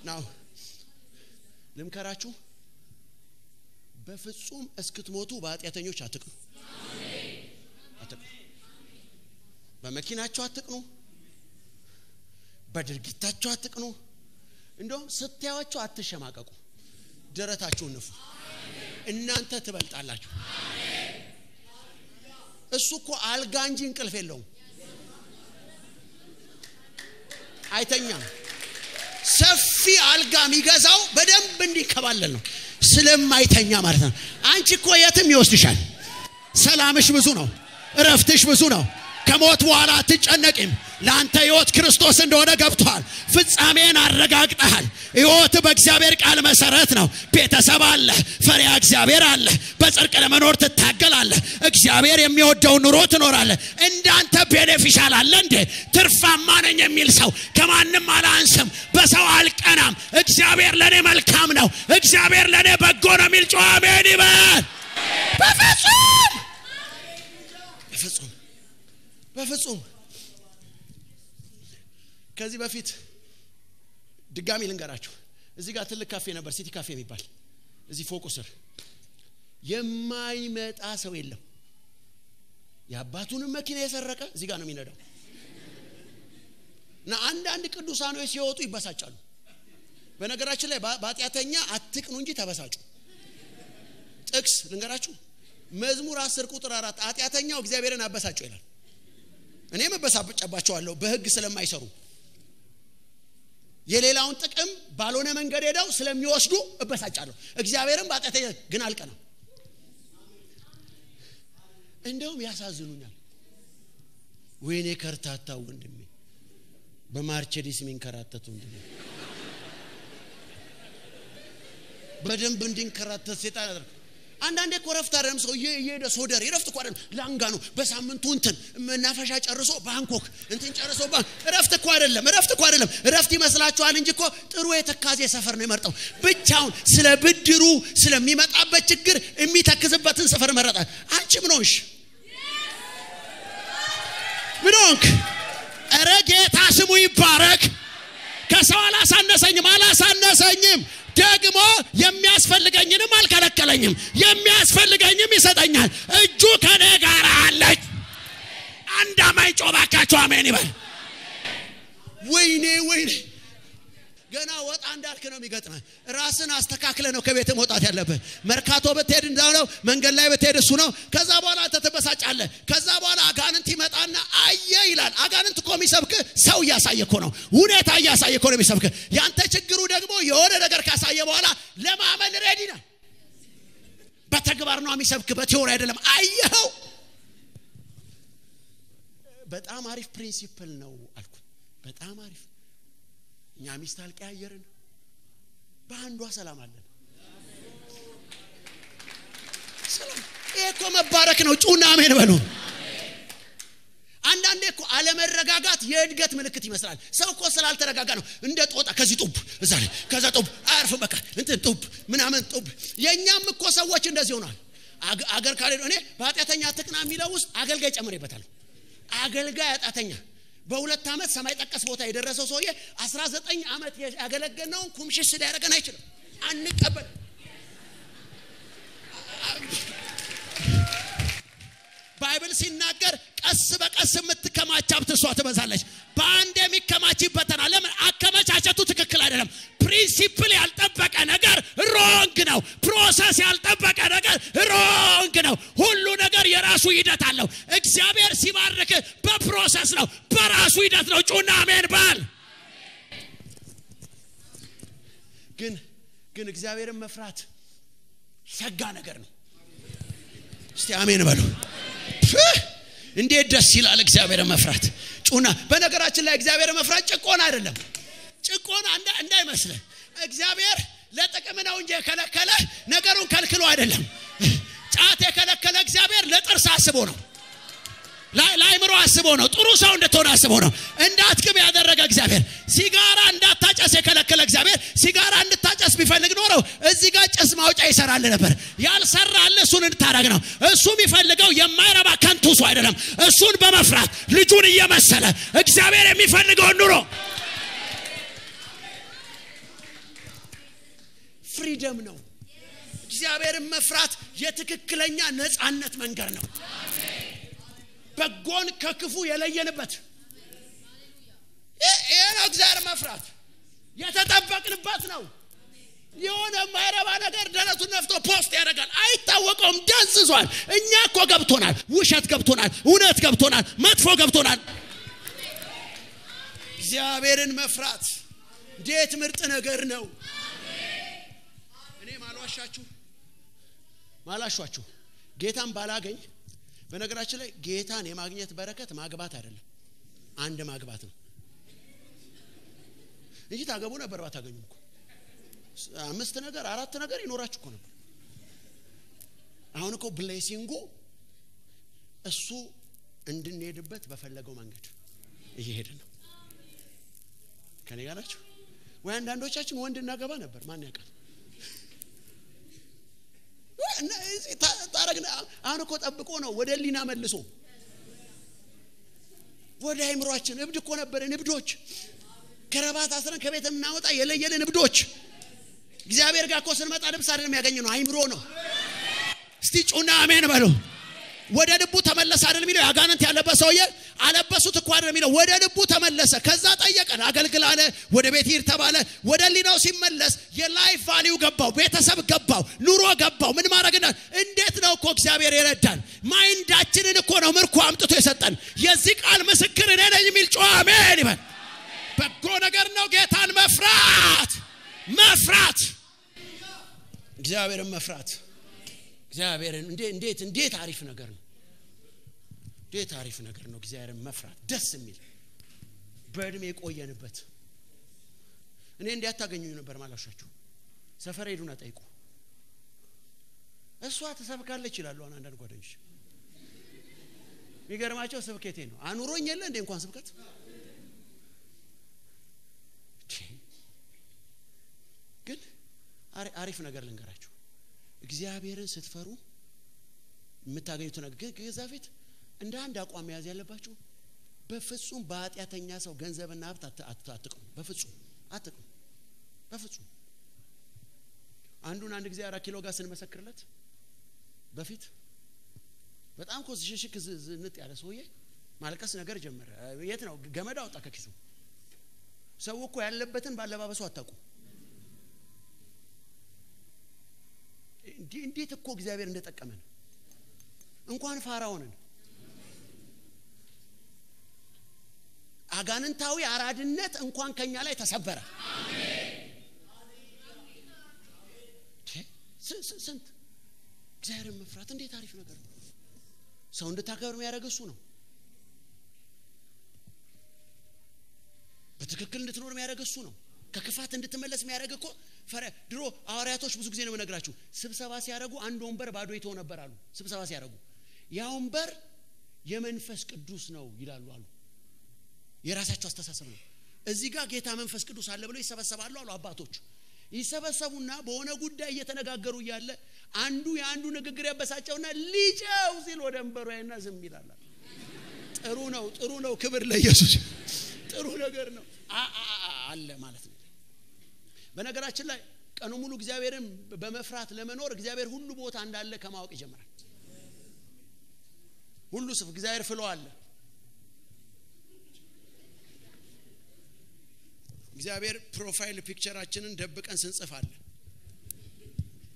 now ልምከራችሁ፣ በፍጹም እስክትሞቱ በኃጢአተኞች አትቅኑ። አትቅኑ። በመኪናቸው አትቅኑ፣ በድርጊታቸው አትቅኑ። እንደውም ስታዩአቸው አትሸማቀቁ፣ ደረታችሁን ንፉ። እናንተ ትበልጣላችሁ። እሱ እኮ አልጋ እንጂ እንቅልፍ የለውም፣ አይተኛም። ሰፊ አልጋ የሚገዛው በደንብ እንዲከባለል ነው፣ ስለማይተኛ ማለት ነው። አንቺ እኮ የትም ይወስድሻል። ሰላምሽ ብዙ ነው፣ እረፍትሽ ብዙ ነው። ከሞት በኋላ አትጨነቂም። ለአንተ ሕይወት ክርስቶስ እንደሆነ ገብቷል። ፍጻሜን አረጋግጠሃል። ሕይወት በእግዚአብሔር ቃል መሰረት ነው። ቤተሰብ አለ፣ ፈሪሃ እግዚአብሔር አለ። በጽድቅ ለመኖር ትታገላለህ። እግዚአብሔር የሚወደውን ኑሮ ትኖራለህ። እንዳንተ beneficial አለ እንዴ? ትርፋማ ነኝ የሚል ሰው ከማንም አላንስም፣ በሰው አልቀናም፣ እግዚአብሔር ለኔ መልካም ነው፣ እግዚአብሔር ለኔ በጎ ነው የሚል ጮህ አሜን ይበል። በፍጹም በፍጹም በፍጹም። ከዚህ በፊት ድጋሚ ልንገራችሁ። እዚህ ጋር ትልቅ ካፌ ነበር፣ ሲቲ ካፌ የሚባል እዚህ ፎቁ ስር። የማይመጣ ሰው የለም። የአባቱንም መኪና የሰረቀ እዚህ ጋር ነው የሚነዳው። እና አንዳንድ ቅዱሳኖች ሲወጡ ይበሳጫሉ። በነገራችን ላይ በኃጢአተኛ አትቅኑ እንጂ ተበሳጩ። ጥቅስ ልንገራችሁ፣ መዝሙር 10 ቁጥር 4 ኃጢአተኛው እግዚአብሔርን አበሳጨው ይላል። እኔም እበሳጨባቸዋለሁ በህግ ስለማይሰሩ፣ የሌላውን ጥቅም ባልሆነ መንገድ ሄደው ስለሚወስዱ እበሳጫለሁ። እግዚአብሔርን በኃጢአተኛ ግን አልቀናም። እንደውም ያሳዝኑኛል። ወይኔ ከርታታው ወንድሜ፣ በማርቸዲስ የሚንከራተት ወንድሜ፣ በደንብ እንዲንከራተት ሴጣን ያደርግ። አንዳንዴ እኮ እረፍት አይደለም ሰው እየሄደ ሶደር እረፍት እኮ አይደለም ላንጋኖ በሳምንቱ እንትን መናፈሻ ጨርሶ ባንኮክ እንትን ጨርሶ እረፍት እኮ አይደለም። እረፍት እኮ አይደለም። እረፍት ይመስላችኋል እንጂ እኮ ጥሩ የተካዜ ሰፈር ነው የመረጠው። ብቻውን ስለ ብድሩ ስለሚመጣበት ችግር የሚተክዝበትን ሰፈር መረጠ። አንቺ ምን ሆንሽ? ምን ሆንክ? ኧረ ጌታ ስሙ ይባረክ። ከሰው አላሳነሰኝም አላሳነሰኝም። ደግሞ የሚያስፈልገኝንም አልከለከለኝም። የሚያስፈልገኝም ይሰጠኛል። እጁ ከኔ ጋር አለች። አንድ አማኝ ጮህ ባካችሁ አሜን ይበል። ወይኔ ወይኔ ገና ወጣ እንዳልክ ነው የሚገጥመህ። ራስን አስተካክለ ነው ከቤት መውጣት ያለብህ። መርካቶ ብትሄድ እንዳው ነው፣ መንገድ ላይ ብትሄድ እሱ ነው። ከዛ በኋላ አንተ ትበሳጫለህ። ከዛ በኋላ አጋንንት ይመጣና አየ ይላል። አጋንንት እኮ የሚሰብክህ ሰው እያሳየ እኮ ነው፣ ሁኔታ እያሳየ እኮ ነው የሚሰብክህ። ያንተ ችግሩ ደግሞ የሆነ ነገር ካሳየ በኋላ ለማመን ready ነህ። በተግባር ነው የሚሰብክህ፣ በ theory አይደለም። አየኸው። በጣም አሪፍ principle ነው አልኩት። በጣም አሪፍ። እኛ ሚስት አልቀያየርን፣ በአንዷ ሰላም አለን። ሰላም ይሄ እኮ መባረክ ነው። ጩና አሜን በሉ። አንዳንዴ እኮ አለመረጋጋት የእድገት ምልክት ይመስላል። ሰው እኮ ስላልተረጋጋ ነው እንደ ጦጣ ከዚህ ጡብ እዛ ላይ ከዛ ጡብ አያርፍም። በቃ እንትን ጡብ ምናምን ጡብ። የኛም እኮ ሰዎች እንደዚህ ሆኗል። አገር ካለ እኔ በኃጢአተኛ ትቅና የሚለው ውስጥ አገልጋይ ጨምሬበታለሁ። አገልጋይ ኃጢአተኛ በሁለት ዓመት ሰማይ ጠቀስ ቦታ የደረሰው ሰውዬ 19 ዓመት ያገለገልነውን ኩምሽሽ ሊያደርገን አይችልም። አንቀበል። Bible ሲናገር ቀስ በቀስ የምትከማች ሀብት እሷ ትበዛለች። በአንድ የሚከማች ይበተናል። ለምን? አከመቻቸቱ ትክክል አይደለም። principle ያልጠበቀ ነገር wrong ነው። process ያልጠበቀ ነገር wrong ነው። ሁሉ ነገር የራሱ ሂደት አለው። እግዚአብሔር ሲባርክ በ process ነው፣ በራሱ ሂደት ነው። ጩና አሜን በል። ግን ግን እግዚአብሔርን መፍራት ሸጋ ነገር ነው። እስቲ አሜን በሉ። እንዴት ደስ ይላል እግዚአብሔርን መፍራት። ጩና። በነገራችን ላይ እግዚአብሔርን መፍራት ጭቆና አይደለም። ጭቆና እንዳይመስልህ። እግዚአብሔር ለጥቅም ነው እንጂ የከለከለ ነገሩን ከልክሎ አይደለም። ጫት የከለከለ እግዚአብሔር ለጥርስ አስቦ ነው፣ ለአእምሮ አስቦ ነው፣ ጥሩ ሰው እንድትሆን አስቦ ነው። እንዳትቅም ያደረገ እግዚአብሔር፣ ሲጋራ እንዳታጨስ የከለከለ እግዚአብሔር ሲጋራ እንድታጨስ ቢፈልግ ኖሮ እዚህ ጋር ጭስ ማውጫ ይሰራል ነበር። ያልሰራል እሱን እንድታረግ ነው። እሱ የሚፈልገው የማይረባ ከንቱ ሰው አይደለም። እሱን በመፍራት ልጁን እየመሰለ እግዚአብሔር የሚፈልገውን ኑሮ ፍሪደም ነው። እግዚአብሔርን መፍራት የትክክለኛ ነፃነት መንገድ ነው። በጎን ከክፉ የለየንበት ይሄ ነው እግዚአብሔር መፍራት። የተጠበቅንበት ነው። የሆነ የማይረባ ነገር ደረቱን ነፍቶ post ያደርጋል፣ አይታወቀውም፣ ደንዝዟል። እኛ እኮ ገብቶናል፣ ውሸት ገብቶናል፣ እውነት ገብቶናል፣ መጥፎ ገብቶናል። እግዚአብሔርን መፍራት እንዴት ምርጥ ነገር ነው። እኔ ማላሿችሁ ጌታን ባላገኝ፣ በነገራችን ላይ ጌታን የማግኘት በረከት ማግባት አይደለም፣ አንድ ማግባት ነው እንጂ ታገቡ ነበር ባታገኙም እኮ 5 ነገር 4 ነገር ይኖራችሁ እኮ ነበር። አሁን እኮ ብሌሲንጉ እሱ እንድንሄድበት በፈለገው መንገድ እየሄደ ነው። ከኔ ጋር ናችሁ ወይ? አንዳንዶቻችን ወንድ እናገባ ነበር፣ ማን ያውቃል? ታረግና አሁን እኮ ጠብቆ ነው ወደ ሊና መልሶ ወደ አይምሯችን። እብድ እኮ ነበርን፣ እብዶች። ከረባት አስረን ከቤት የምናወጣ የለየልን እብዶች። እግዚአብሔር ጋር እኮ ስንመጣ ልብስ አይደለም ያገኘነው፣ አይምሮ ነው። እስቲ ጩና አሜን በሉ። ወደ ልቡ ተመለሰ አይደል የሚለው? አጋንንት ያለበት ሰውዬ አለበሱት እኮ አይደል የሚለው? ወደ ልቡ ተመለሰ። ከዛ ጠየቀን፣ አገልግል አለ፣ ወደ ቤት ሂድ ተባለ። ወደ ሊናው ሲመለስ የ life value ገባው፣ ቤተሰብ ገባው፣ ኑሮ ገባው። ምን ማድረግ እንዴት ነው እኮ እግዚአብሔር የረዳን። mind ኣችንን እኮ ነው ምርኮ አምጥቶ የሰጠን። የዚህ ቃል ምስክር እኔ ነኝ የሚል ጮህ አሜን ይበል። በጎ ነገር ነው ጌታን መፍራት። መፍራት እግዚአብሔርን መፍራት እግዚአብሔርን እንዴት እንዴት አሪፍ ነገር ነው። እንዴት አሪፍ ነገር ነው እግዚአብሔርን መፍራት። ደስ የሚል በእድሜ የቆየንበት። እኔ እንዲያታገኙኝ ነበር ማላሻችሁ። ሰፈር ሄዱና ጠይቁ። እሷ ተሰብካለች ይላሉ አንዳንድ ጓደኞች። የሚገርማቸው ስብከቴ ነው። አኑሮኝ የለ እንዴ እንኳን ስብከት። ግን አሪፍ ነገር ልንገራችሁ። እግዚአብሔርን ስትፈሩ የምታገኙት ነገር ከዛ ፊት እንደ አንድ አቋም መያዝ ያለባችሁ በፍጹም በኃጢአተኛ ሰው ገንዘብና ሀብት አትጥቅሙ። በፍጹም አትጥቅሙ። በፍጹም አንዱን አንድ ጊዜ 4 ኪሎ ጋር ስንመሰክርለት በፊት በጣም ኮዝሽሽክ ዝንጥ ያለ ሰውዬ ማልቀስ ነገር ጀመረ። የት ነው ገመድ አወጣ ከኪሱ። ሰው እኮ ያለበትን ባለባበሱ አታውቁ። እንዴት እኮ እግዚአብሔር እንደጠቀመን እንኳን ፋራኦንን አጋንንታዊ አራድነት እንኳን ከኛ ላይ ተሰበረ። ስንት እግዚአብሔርን መፍራት እንዴት አሪፍ ነገር ነው። ሰው እንድታከብር የሚያደርግ እሱ ነው። በትክክል እንድትኖር የሚያደርግ እሱ ነው። ከክፋት እንድትመለስ የሚያደርግ እኮ ድሮ ሐዋርያቶች ብዙ ጊዜ ነው የምነግራችሁ፣ ስብሰባ ሲያደርጉ አንድ ወንበር ባዶ ይተው ነበር አሉ። ስብሰባ ሲያደርጉ ያ ወንበር የመንፈስ ቅዱስ ነው ይላሉ አሉ። የራሳቸው አስተሳሰብ ነው። እዚህ ጋር ጌታ መንፈስ ቅዱስ አለ ብለው ይሰበሰባሉ አሉ አባቶች። ይሰበሰቡና በሆነ ጉዳይ እየተነጋገሩ እያለ አንዱ የአንዱ ንግግር ያበሳጨውና ሊጨው ሲል ወደ ወንበሩ ያይና ዝም ይላል። ጥሩ ነው፣ ጥሩ ነው፣ ክብር ለኢየሱስ፣ ጥሩ ነገር ነው አለ ማለት ነው። በነገራችን ላይ ቀኑ ሙሉ እግዚአብሔርን በመፍራት ለመኖር እግዚአብሔር ሁሉ ቦታ እንዳለ ከማወቅ ይጀምራል። ሁሉ ስፍ እግዚአብሔር ፍሎ አለ። እግዚአብሔር profile picture ኣችንን ደብቀን ስንጽፍ አለ።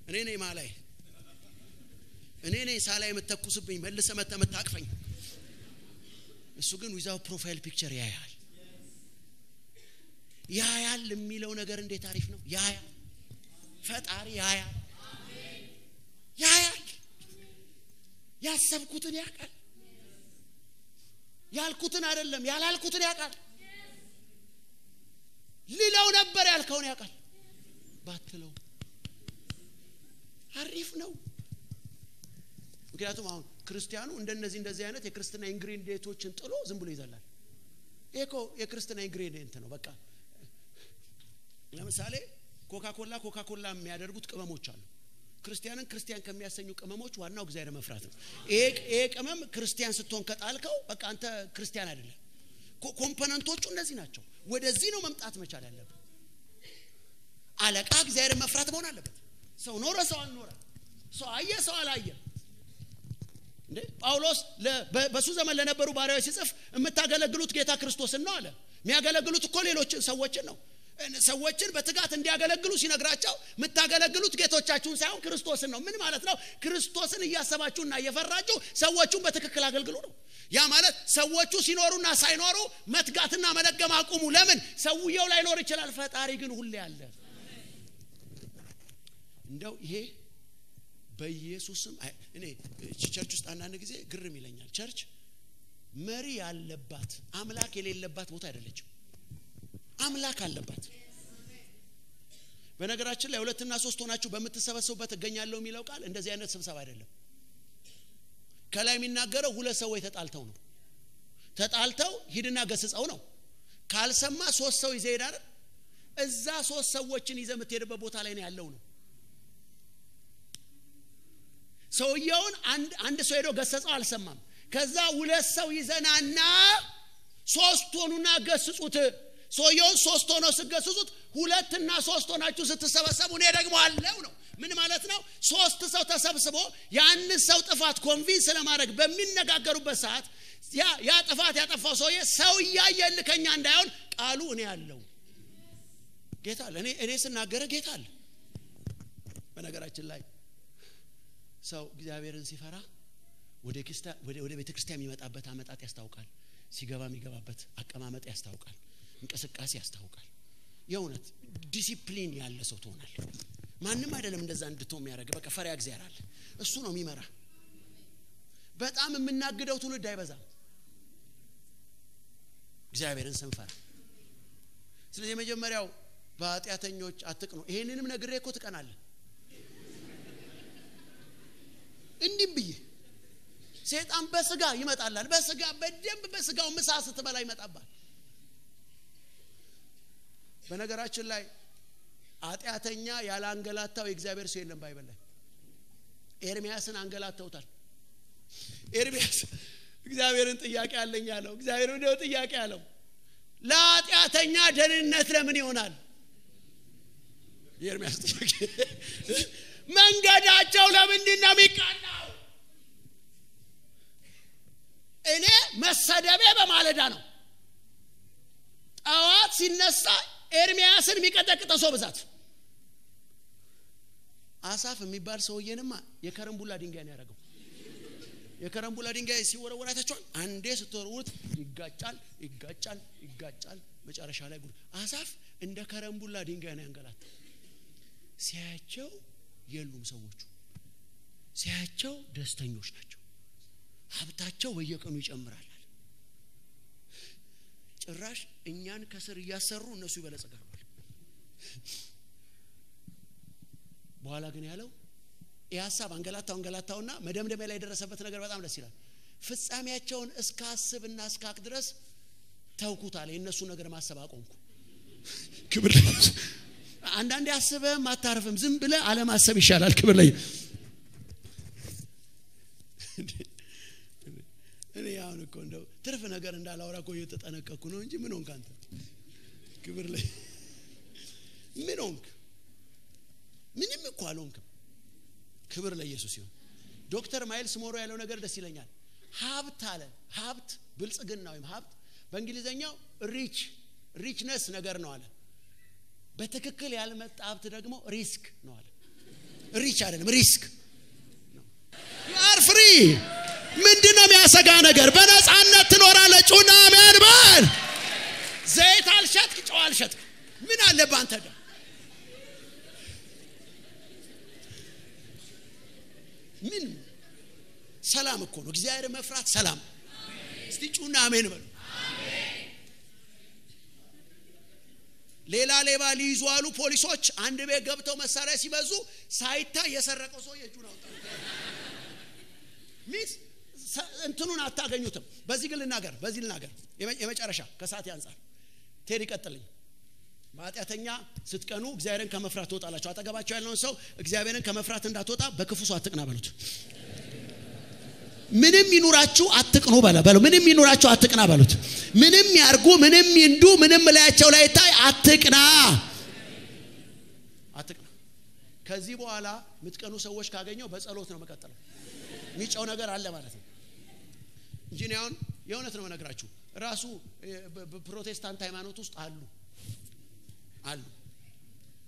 እኔ ነኝ ማላይ፣ እኔ ነኝ ሳላይ የምትተኩስብኝ መልሰ መተህ የምታቅፈኝ። እሱ ግን without profile picture ያያል። ያያል የሚለው ነገር እንዴት አሪፍ ነው። ያያል፣ ፈጣሪ ያያል፣ ያያል። ያሰብኩትን ያውቃል። ያልኩትን አይደለም ያላልኩትን ያውቃል። ሊለው ነበር ያልከውን ያውቃል። ባትለው አሪፍ ነው። ምክንያቱም አሁን ክርስቲያኑ እንደነዚህ እንደዚህ አይነት የክርስትና ingredient ኦችን ጥሎ ዝም ብሎ ይዘላል። ይሄ እኮ የክርስትና ingredient ነው። በቃ ለምሳሌ ኮካኮላ ኮካኮላ የሚያደርጉት ቅመሞች አሉ። ክርስቲያንን ክርስቲያን ከሚያሰኙ ቅመሞች ዋናው እግዚአብሔር መፍራት ነው። ይሄ ቅመም ክርስቲያን ስትሆን ከጣልከው በቃ አንተ ክርስቲያን አይደለም። component ኦቹ እነዚህ ናቸው። ወደዚህ ነው መምጣት መቻል ያለብን። አለቃ እግዚአብሔር መፍራት መሆን አለበት። ሰው ኖረ ሰው አልኖረ፣ ሰው አየ ሰው አላየ። እንዴ ጳውሎስ በሱ ዘመን ለነበሩ ባሪያዎች ሲጽፍ የምታገለግሉት ጌታ ክርስቶስን ነው አለ። የሚያገለግሉት እኮ ሌሎችን ሰዎችን ነው። ሰዎችን በትጋት እንዲያገለግሉ ሲነግራቸው የምታገለግሉት ጌቶቻችሁን ሳይሆን ክርስቶስን ነው። ምን ማለት ነው? ክርስቶስን እያሰባችሁና እየፈራችሁ ሰዎቹን በትክክል አገልግሉ ነው። ያ ማለት ሰዎቹ ሲኖሩና ሳይኖሩ መትጋትና መለገም አቁሙ። ለምን? ሰውየው ላይኖር ይችላል፣ ፈጣሪ ግን ሁሌ አለ። እንደው ይሄ በኢየሱስም እኔ church ውስጥ አንዳንድ ጊዜ ግርም ይለኛል። church መሪ ያለባት አምላክ የሌለባት ቦታ አይደለችም። አምላክ አለባት። በነገራችን ላይ 2 እና 3 ሆናችሁ በምትሰበሰቡበት እገኛለሁ የሚለው ቃል እንደዚህ አይነት ስብሰባ አይደለም። ከላይ የሚናገረው ሁለት ሰዎች ተጣልተው ነው። ተጣልተው ሂድና ገስጸው ነው። ካልሰማ 3 ሰው ይዘህ ሄዳል። እዛ 3 ሰዎችን ይዘህ የምትሄድበት ቦታ ላይ ነው ያለው ነው። ሰውየውን አንድ ሰው ሄዶ ገሰጸው፣ አልሰማም። ከዛ 2 ሰው ይዘናና 3 ሆኑና ገስጹት። ሰውየውን 3 ሆነው ሲገስጹት 2 እና 3 ሆናችሁ ስትሰበሰቡ እኔ ደግሞ አለው ነው። ምን ማለት ነው? 3 ሰው ተሰብስቦ ያን ሰው ጥፋት convince ለማድረግ በሚነጋገሩበት ሰዓት ያ ጥፋት ያጠፋው ሰውዬ ሰው እያየ ልከኛ እንዳይሆን ቃሉ እኔ አለው ጌታ አለ። እኔ ስናገረ ጌታ አለ። በነገራችን ላይ ሰው እግዚአብሔርን ሲፈራ ወደ ቤተክርስቲያን የሚመጣበት አመጣጥ ያስታውቃል። ሲገባ የሚገባበት አቀማመጥ ያስታውቃል። እንቅስቃሴ ያስታውቃል። የእውነት ዲሲፕሊን ያለ ሰው ትሆናለህ። ማንም አይደለም እንደዛ እንድትሆን የሚያደርግ፣ በቃ ፈሪሃ እግዚአብሔር አለ። እሱ ነው የሚመራ። በጣም የምናግደው ትውልድ አይበዛም እግዚአብሔርን ስንፈራ። ስለዚህ የመጀመሪያው በኃጢአተኞች አትቅኑ። ይሄንንም ነግሬ እኮ ትቀናለህ። እንዲህ ብዬ ሰይጣን በስጋ ይመጣላል። በስጋ በደንብ በስጋው ምሳ ስትበላ ይመጣባል። በነገራችን ላይ ኃጢአተኛ ያላንገላታው የእግዚአብሔር ሰው የለም Bible ላይ። ኤርሚያስን አንገላተውታል። ኤርሚያስ እግዚአብሔርን ጥያቄ አለኝ አለው። እግዚአብሔር ወዲያው ጥያቄ አለው። ለኃጢአተኛ ደህንነት ለምን ይሆናል? የኤርሚያስ ጥያቄ መንገዳቸው ለምንድን ነው የሚቃናው? እኔ መሰደቤ በማለዳ ነው። ጠዋት ሲነሳ ኤርሚያስን የሚቀጠቅጠው ሰው ብዛት። አሳፍ የሚባል ሰውዬንማ የከረምቡላ ድንጋይ ነው ያደረገው። የከረምቡላ ድንጋይ ሲወረወር አይታችኋል? አንዴ ስትወረውሩት ይጋጫል፣ ይጋጫል፣ ይጋጫል፣ መጨረሻ ላይ ጉድ። አሳፍ እንደ ከረምቡላ ድንጋይ ነው ያንገላታው። ሲያያቸው የሉም ሰዎቹ፣ ሲያያቸው ደስተኞች ናቸው። ሀብታቸው በየቀኑ ይጨምራል። ጭራሽ እኛን ከስር እያሰሩ እነሱ ይበለጽጋሉ። በኋላ ግን ያለው ይህ ሀሳብ አንገላታው አንገላታውና መደምደሚያ ላይ የደረሰበት ነገር በጣም ደስ ይላል። ፍጻሜያቸውን እስካስብና እስካቅ ድረስ ተውኩት አለ። የእነሱ ነገር ማሰብ አቆምኩ። ክብር ለኢየሱስ። አንዳንዴ አስበህም አታርፍም። ዝም ብለህ አለማሰብ ይሻላል። ክብር ለኢየሱስ። እኔ አሁን እኮ እንደው ትርፍ ነገር እንዳላወራ እኮ እየተጠነቀቅኩ ነው እንጂ ምን ሆንክ አንተ? ክብር ላይ ምን ሆንክ? ምንም እኮ አልሆንክም። ክብር ለኢየሱስ ይሁን። ዶክተር ማይልስ ሞሮ ያለው ነገር ደስ ይለኛል። ሀብት አለ፣ ሀብት ብልጽግና ወይም ሀብት በእንግሊዘኛው rich richness ነገር ነው አለ። በትክክል ያልመጣ ሀብት ደግሞ risk ነው አለ። rich አይደለም risk ነው። You are free። ምንድነው የሚያሰጋ ነገር? በነፃነት ትኖራለህ። ጩና አሜን በል። ዘይት አልሸጥክ፣ ጨው አልሸጥክ፣ ምን አለ ባንተ ጋር? ምን ሰላም እኮ ነው። እግዚአብሔር መፍራት ሰላም። እስቲ ጩና አሜን በሉ። ሌላ ሌባ ሊይዙ አሉ ፖሊሶች። አንድ ቤት ገብተው መሳሪያ ሲበዙ ሳይታይ የሰረቀው ሰው የእጁን አወጣ። ሚስ እንትኑን አታገኙትም። በዚህ ግን ልናገር፣ በዚህ ልናገር የመጨረሻ ከሰዓት ያንጻር ቴዲ ቀጥልኝ። በኃጢአተኛ ስትቀኑ እግዚአብሔርን ከመፍራት ትወጣላችሁ። አጠገባቸው ያለውን ሰው እግዚአብሔርን ከመፍራት እንዳትወጣ በክፉ ሰው አትቅና በሉት። ምንም ይኑራችሁ አትቅኑ በለው። ምንም ይኑራችሁ አትቅና በሉት። ምንም ያርጉ፣ ምንም ይንዱ፣ ምንም ላያቸው ላይ ታይ አትቅና፣ አትቅና። ከዚህ በኋላ የምትቀኑ ሰዎች ካገኘው በጸሎት ነው መቀጠለው። የሚጨው ነገር አለ ማለት ነው እንጂ እኔ አሁን የእውነት ነው የምነግራችሁ። ራሱ በፕሮቴስታንት ሃይማኖት ውስጥ አሉ አሉ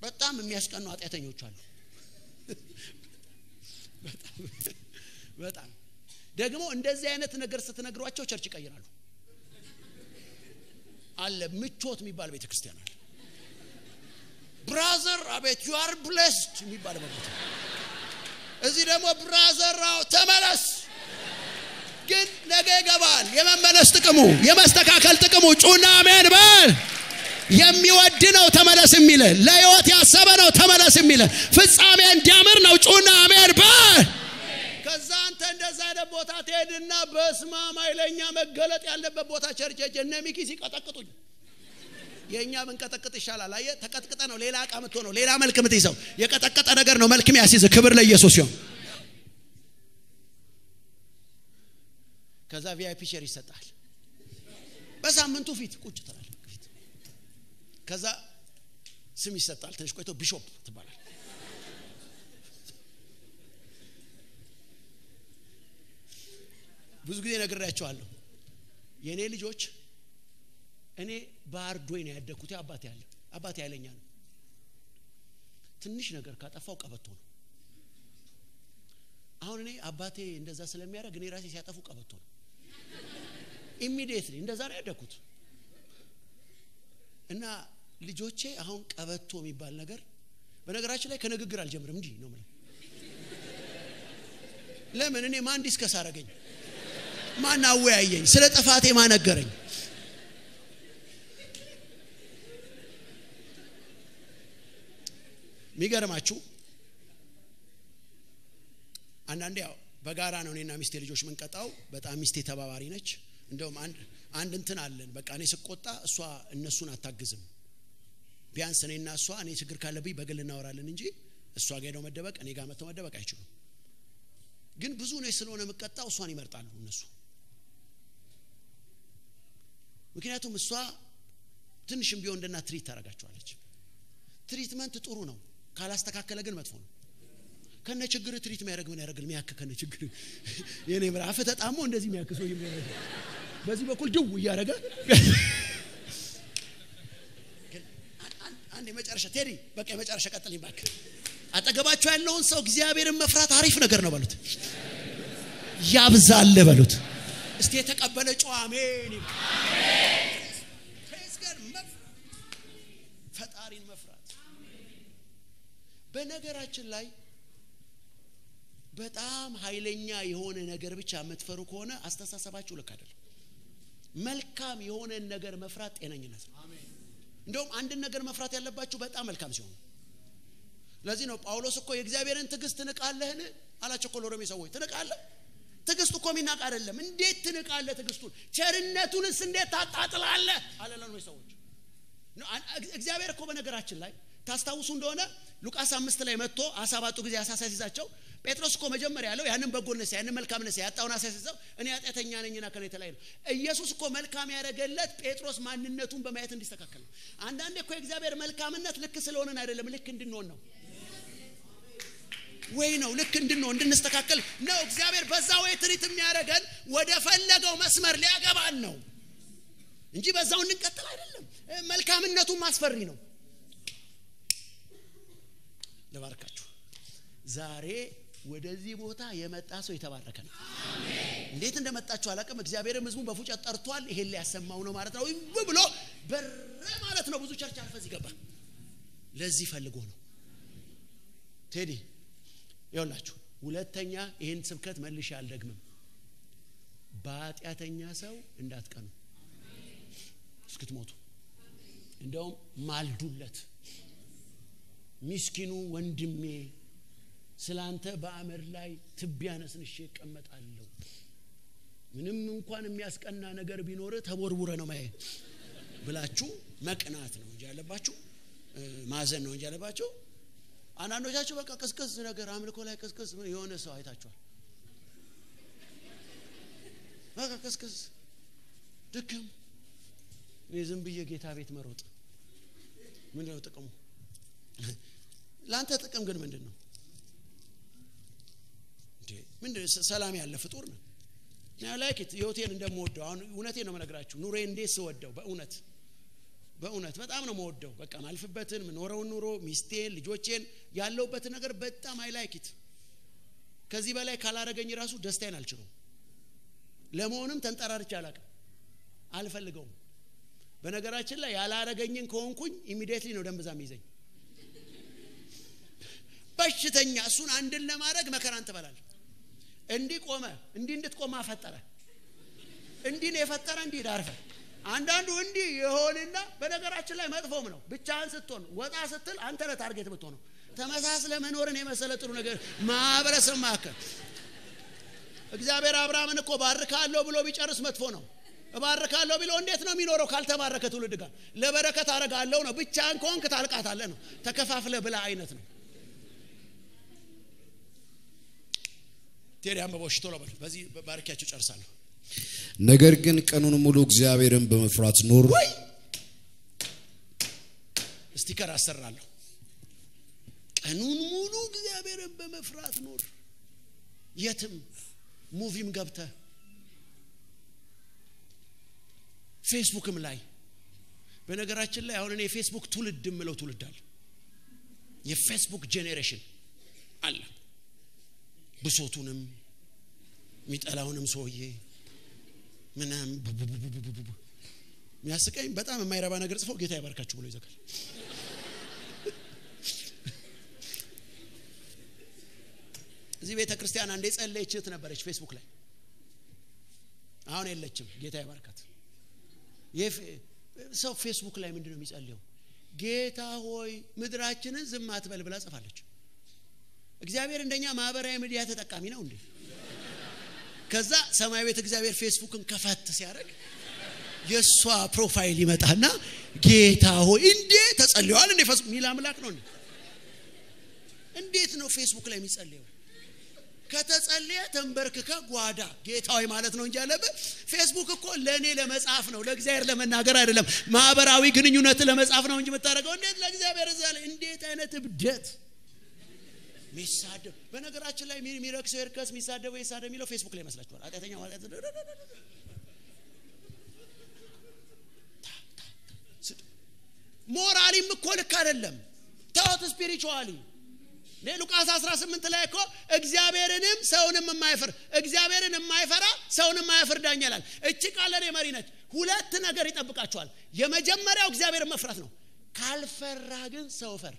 በጣም የሚያስቀኑ ኃጢአተኞች አሉ። በጣም በጣም ደግሞ እንደዚህ አይነት ነገር ስትነግሯቸው church ይቀይራሉ። አለ ምቾት የሚባል ቤተክርስቲያን አለ። Brother አቤት you are blessed የሚባል ቦታ። እዚህ ደግሞ brother አዎ ተመለስ፣ ግን ነገ ይገባል። የመመለስ ጥቅሙ የመስተካከል ጥቅሙ ጩና አሜን በል። የሚወድ ነው ተመለስ የሚል፣ ለህይወት ያሰበ ነው ተመለስ የሚል፣ ፍጻሜ እንዲያምር ነው ጩና አሜን በል። ከዛ አንተ እንደዛ አይነት ቦታ ትሄድና በስማም ኃይለኛ መገለጥ ያለበት ቦታ church ሄጄ እነ ሚኪ ሲቀጠቅጡኝ የኛ ብንቀጠቅጥ ይሻላል። አየህ ተቀጥቅጠ ነው ሌላ ዕቃ የምትሆነው፣ ሌላ መልክ የምትይዘው። የቀጠቀጠ ነገር ነው መልክ የሚያስይዝ። ክብር ለኢየሱስ ይሁን። ከዛ VIP chair ይሰጣል። በሳምንቱ ፊት ቁጭ ትላለህ ፊት። ከዛ ስም ይሰጣል። ትንሽ ቆይቶ bishop ትባላል። ብዙ ጊዜ ነግሬያቸዋለሁ። የኔ ልጆች እኔ ባርዶኝ ነው ያደግኩት። አባቴ አለ፣ አባቴ ኃይለኛ ነው። ትንሽ ነገር ካጠፋው ቀበቶ ነው። አሁን እኔ አባቴ እንደዛ ስለሚያደርግ እኔ ራሴ ሲያጠፉ ቀበቶ ነው። Immediately እንደዛ ነው ያደግኩት። እና ልጆቼ አሁን ቀበቶ የሚባል ነገር በነገራችን ላይ ከንግግር አልጀምርም እንጂ ነው የምለው። ለምን እኔ ማን discuss አደረገኝ? ማን አወያየኝ? ስለ ጥፋቴ ማን ነገረኝ? የሚገርማችሁ አንዳንዴ ያው በጋራ ነው እኔና ሚስቴ ልጆች ምንቀጣው። በጣም ሚስቴ ተባባሪ ነች። እንደውም አንድ እንትን አለን። በቃ እኔ ስቆጣ እሷ እነሱን አታግዝም። ቢያንስ እኔና እሷ እኔ ችግር ካለብኝ በግል እናወራለን እንጂ እሷ ጋር ሄደው መደበቅ እኔ ጋር መተው መደበቅ አይችሉም። ግን ብዙ እኔ ስለሆነ የምቀጣው እሷን ይመርጣሉ እነሱ። ምክንያቱም እሷ ትንሽም ቢሆን እንደና treat ታደርጋቸዋለች። Treatment ጥሩ ነው፣ ካላስተካከለ ግን መጥፎ ነው። ከነ ችግር treat የሚያደርግ ምን ያደርግል? ሚያክ ከነ ችግር የኔ ምራፍ ተጣሞ እንደዚህ ሚያክ ሰው ይመረጥ በዚህ በኩል ድው እያደረገ። አንድ የመጨረሻ ቴዲ፣ በቃ የመጨረሻ ቀጥልኝ እባክህ። አጠገባቸው ያለውን ሰው እግዚአብሔርን መፍራት አሪፍ ነገር ነው በሉት፣ ያብዛል በሉት። እስቲ የተቀበለ ጮህ አሜን ይበል። ፈጣሪን መፍራት በነገራችን ላይ በጣም ኃይለኛ የሆነ ነገር ብቻ የምትፈሩ ከሆነ አስተሳሰባችሁ ልክ አይደለም። መልካም የሆነ ነገር መፍራት ጤነኝነት ነው። እንደውም አንድ ነገር መፍራት ያለባችሁ በጣም መልካም ሲሆን። ለዚህ ነው ጳውሎስ እኮ የእግዚአብሔርን ትዕግስት ትንቃለህን አላቸው እኮ ለሮሜ ሰዎች። ትንቃለህ? ትዕግስቱ እኮ የሚናቅ አይደለም። እንዴት ትንቃለህ ትዕግስቱን? ቸርነቱንስ እንዴት ታጣጥላለህ አለ ለሮሜ ሰዎች። እግዚአብሔር እኮ በነገራችን ላይ ታስታውሱ እንደሆነ ሉቃስ 5 ላይ መጥቶ አሳ ባጡ ጊዜ አሳ ሲያስይዛቸው ጴጥሮስ እኮ መጀመሪያ ያለው ያንን በጎነት ያንን መልካምነት ያጣውን አሳ ሲያስይዘው እኔ ኃጢአተኛ ነኝና ከእኔ ተለይ ነው። ኢየሱስ እኮ መልካም ያደረገለት ጴጥሮስ ማንነቱን በማየት እንዲስተካከል ነው። አንዳንዴ እኮ የእግዚአብሔር መልካምነት ልክ ስለሆነን አይደለም፣ ልክ እንድንሆን ነው ወይ ነው ልክ እንድንሆን እንድንስተካከል ነው። እግዚአብሔር በዛ ወይ ትሪት የሚያደርገን ወደ ፈለገው መስመር ሊያገባን ነው እንጂ በዛው እንድንቀጥል አይደለም። መልካምነቱ ማስፈሪ ነው። ለባርካችሁ ዛሬ ወደዚህ ቦታ የመጣ ሰው የተባረከ ነው። እንዴት እንደመጣችሁ አላውቅም። እግዚአብሔርም ህዝቡን በፉጨት ጠርቷል። ይሄን ሊያሰማው ነው ማለት ነው ብሎ በረ ማለት ነው። ብዙ church አልፈዝ ይገባ። ለዚህ ፈልጎ ነው። ቴዲ ይኸውላችሁ፣ ሁለተኛ ይሄን ስብከት መልሼ አልደግምም። በኃጢአተኛ ሰው እንዳትቀኑ እስክትሞቱ። እንደውም ማልዱለት። ምስኪኑ ወንድሜ ስላንተ በአመድ ላይ ትቢያ ነስንሼ እቀመጣለሁ። ምንም እንኳን የሚያስቀና ነገር ቢኖር ተቦርቡረ ነው ማየ ብላችሁ መቅናት ነው እንጂ ያለባችሁ፣ ማዘን ነው እንጂ ያለባችሁ። አንዳንዶቻችሁ በቃ ቅስቅስ ነገር አምልኮ ላይ ቅስቅስ የሆነ ሰው አይታችኋል። በቃ ቅስቅስ ድክም። እኔ ዝም ብዬ ጌታ ቤት መሮጥ ምንድነው ጥቅሙ? ላንተ ጥቅም ግን ምንድነው? እንዴ ምንድነው? ሰላም ያለ ፍጡር ነው። እኔ like it ህይወቴን እንደምወደው አሁን እውነቴን ነው የምነግራችሁ። ኑሮዬን እንዴት ስወደው በእውነት በእውነት በጣም ነው የምወደው። በቃ ማልፍበትን ምኖረውን ኑሮ፣ ሚስቴን፣ ልጆቼን፣ ያለውበትን ነገር በጣም I like it። ከዚህ በላይ ካላረገኝ ራሱ ደስታዬን አልችለውም። ለመሆንም ተንጠራርቼ አላውቅም፣ አልፈልገውም። በነገራችን ላይ ያላረገኝን ከሆንኩኝ immediately ነው ደም ብዛት የሚይዘኝ። በሽተኛ እሱን አንድን ለማድረግ መከራን ትበላለህ። እንዲህ ቆመ፣ እንዲህ እንድትቆም አፈጠረ፣ እንዲህ ነው የፈጠረ፣ እንዲህ ዳርፈ። አንዳንዱ እንዲህ የሆንና በነገራችን ላይ መጥፎም ነው። ብቻህን ስትሆን ወጣ ስትል አንተ ነህ target የምትሆነው። ተመሳስለ መኖርን የመሰለ ጥሩ ነገር ማህበረሰብ መካከል እግዚአብሔር አብርሃምን እኮ ባርካለሁ ብሎ ቢጨርስ መጥፎ ነው። እባርካለሁ ቢለው እንዴት ነው የሚኖረው ካልተባረከ ትውልድ ጋር? ለበረከት አረጋለሁ ነው። ብቻህን ከሆንክ ታልቃታለህ ነው። ተከፋፍለ ብላ አይነት ነው። ቴዲ አንብበው እሺ፣ ቶሎ በል። በዚህ ባርኪያቸው ጨርሳለሁ። ነገር ግን ቀኑን ሙሉ እግዚአብሔርን በመፍራት ኑር። ወይ sticker አሰራለሁ። ቀኑን ሙሉ እግዚአብሔርን በመፍራት ኑር። የትም movie ም ገብተህ ፌስቡክም ላይ በነገራችን ላይ አሁን እኔ የፌስቡክ ትውልድ የምለው ትውልድ አለ። የፌስቡክ generation አለ። ብሶቱንም የሚጠላውንም ሰውዬ ምናምን የሚያስቀኝ በጣም የማይረባ ነገር ጽፎ ጌታ ይባርካችሁ ብሎ ይዘጋል። እዚህ ቤተክርስቲያን አንዴ ጸለየች እህት ነበረች ፌስቡክ ላይ፣ አሁን የለችም። ጌታ ይባርካት። ሰው ፌስቡክ ላይ ምንድነው የሚጸልየው? ጌታ ሆይ ምድራችንን ዝም አትበል ብላ ጽፋለች። እግዚአብሔር እንደኛ ማህበራዊ ሚዲያ ተጠቃሚ ነው እንዴ? ከዛ ሰማይ ቤት እግዚአብሔር ፌስቡክን ከፈት ሲያደርግ የሷ profile ይመጣና ጌታ ሆይ እንዴ ተጸልየዋል እንዴ ፌስቡክ ሚል አምላክ ነው እንዴት ነው ፌስቡክ ላይ የሚጸልየው? ከተጸለየ ተንበርክከ ጓዳ ጌታ ሆይ ማለት ነው እንጂ ያለበት። ፌስቡክ እኮ ለኔ ለመጻፍ ነው፣ ለእግዚአብሔር ለመናገር አይደለም። ማህበራዊ ግንኙነት ለመጻፍ ነው እንጂ የምታደርገው እንዴት ለእግዚአብሔር እዛ ላይ እንዴት አይነት እብደት! ሚሳደብ በነገራችን ላይ ሚረክሰው ይርከስ፣ ሚሳደበው ይሳደብ የሚለው ፌስቡክ ላይ ይመስላችኋል። ኃጢአተኛ ማለት morally ም እኮ ልክ አይደለም። ተውት spiritually ሉቃስ 18 ላይ እኮ እግዚአብሔርንም ሰውንም የማይፈር እግዚአብሔርን የማይፈራ ሰውንም የማያፍር ዳኛ ይላል። እቺ ቃል ለኔ መሪ ነች። ሁለት ነገር ይጠብቃቸዋል። የመጀመሪያው እግዚአብሔርን መፍራት ነው። ካልፈራ ግን ሰው ፈር።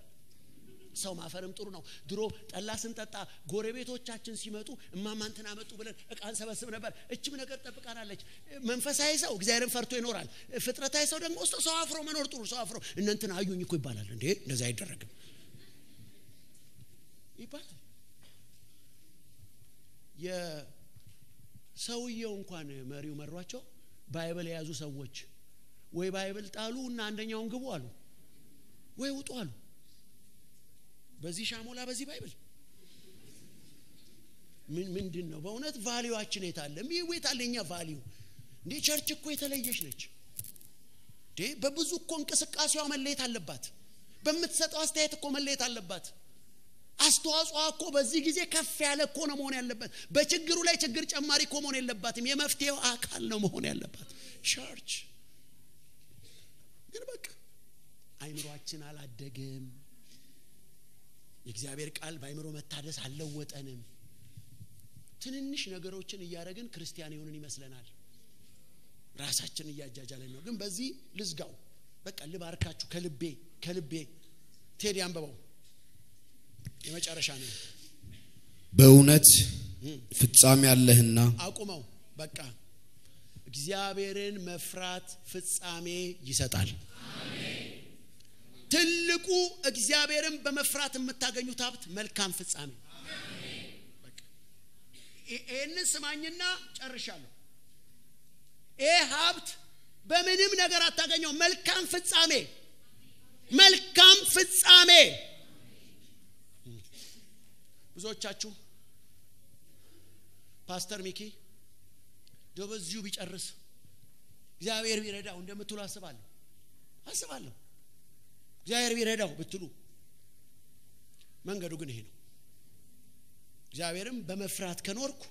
ሰው ማፈርም ጥሩ ነው። ድሮ ጠላ ስንጠጣ ጎረቤቶቻችን ሲመጡ እማማ እንትና መጡ ብለን እቃ እንሰበስብ ነበር። እቺም ነገር ጠብቃናለች። መንፈሳዊ ሰው እግዚአብሔርን ፈርቶ ይኖራል። ፍጥረታዊ ሰው ደግሞ ሰው አፍሮ መኖር ጥሩ። ሰው አፍሮ እነ እንትና አዩኝ እኮ ይባላል። እንዴ እንደዛ አይደረግም ይባላል። የሰውየው እንኳን መሪው መሯቸው Bible የያዙ ሰዎች ወይ Bible ጣሉ እና አንደኛውን ግቡ አሉ ወይ ውጡ አሉ። በዚህ ሻሞላ በዚህ Bible ምን ምንድነው በእውነት value ዋችን የታለ? የታለ የኛ value? እንዴ church እኮ የተለየች ነች። እንዴ በብዙ እኮ እንቅስቃሴዋ መለየት አለባት። በምትሰጠው አስተያየት እኮ መለየት አለባት። አስተዋጽኦ እኮ በዚህ ጊዜ ከፍ ያለ እኮ ነው መሆን ያለበት። በችግሩ ላይ ችግር ጨማሪ እኮ መሆን የለባትም። የመፍትሄው አካል ነው መሆን ያለባት church። ግን በቃ አይምሮአችን አላደገም። የእግዚአብሔር ቃል በአይምሮ መታደስ አልለወጠንም። ትንንሽ ነገሮችን እያደረግን ክርስቲያን የሆንን ይመስለናል። ራሳችን እያጃጃለን ነው። ግን በዚህ ልዝጋው። በቃ ልባርካችሁ ከልቤ ከልቤ። ቴዲ አንብበው የመጨረሻ ነው። በእውነት ፍጻሜ አለህና አቁመው። በቃ እግዚአብሔርን መፍራት ፍጻሜ ይሰጣል። አሜን። ትልቁ እግዚአብሔርን በመፍራት የምታገኙት ሀብት መልካም ፍጻሜ። አሜን። በቃ ይሄንን ስማኝና ጨርሻለሁ። ይሄ ሀብት በምንም ነገር አታገኘው። መልካም ፍጻሜ፣ መልካም ፍጻሜ። ብዙዎቻችሁ ፓስተር ሚኪ በዚሁ ቢጨርስ እግዚአብሔር ቢረዳው እንደምትሉ አስባለሁ። እግዚአብሔር ቢረዳው ብትሉ፣ መንገዱ ግን ይሄ ነው። እግዚአብሔርም በመፍራት ከኖርኩ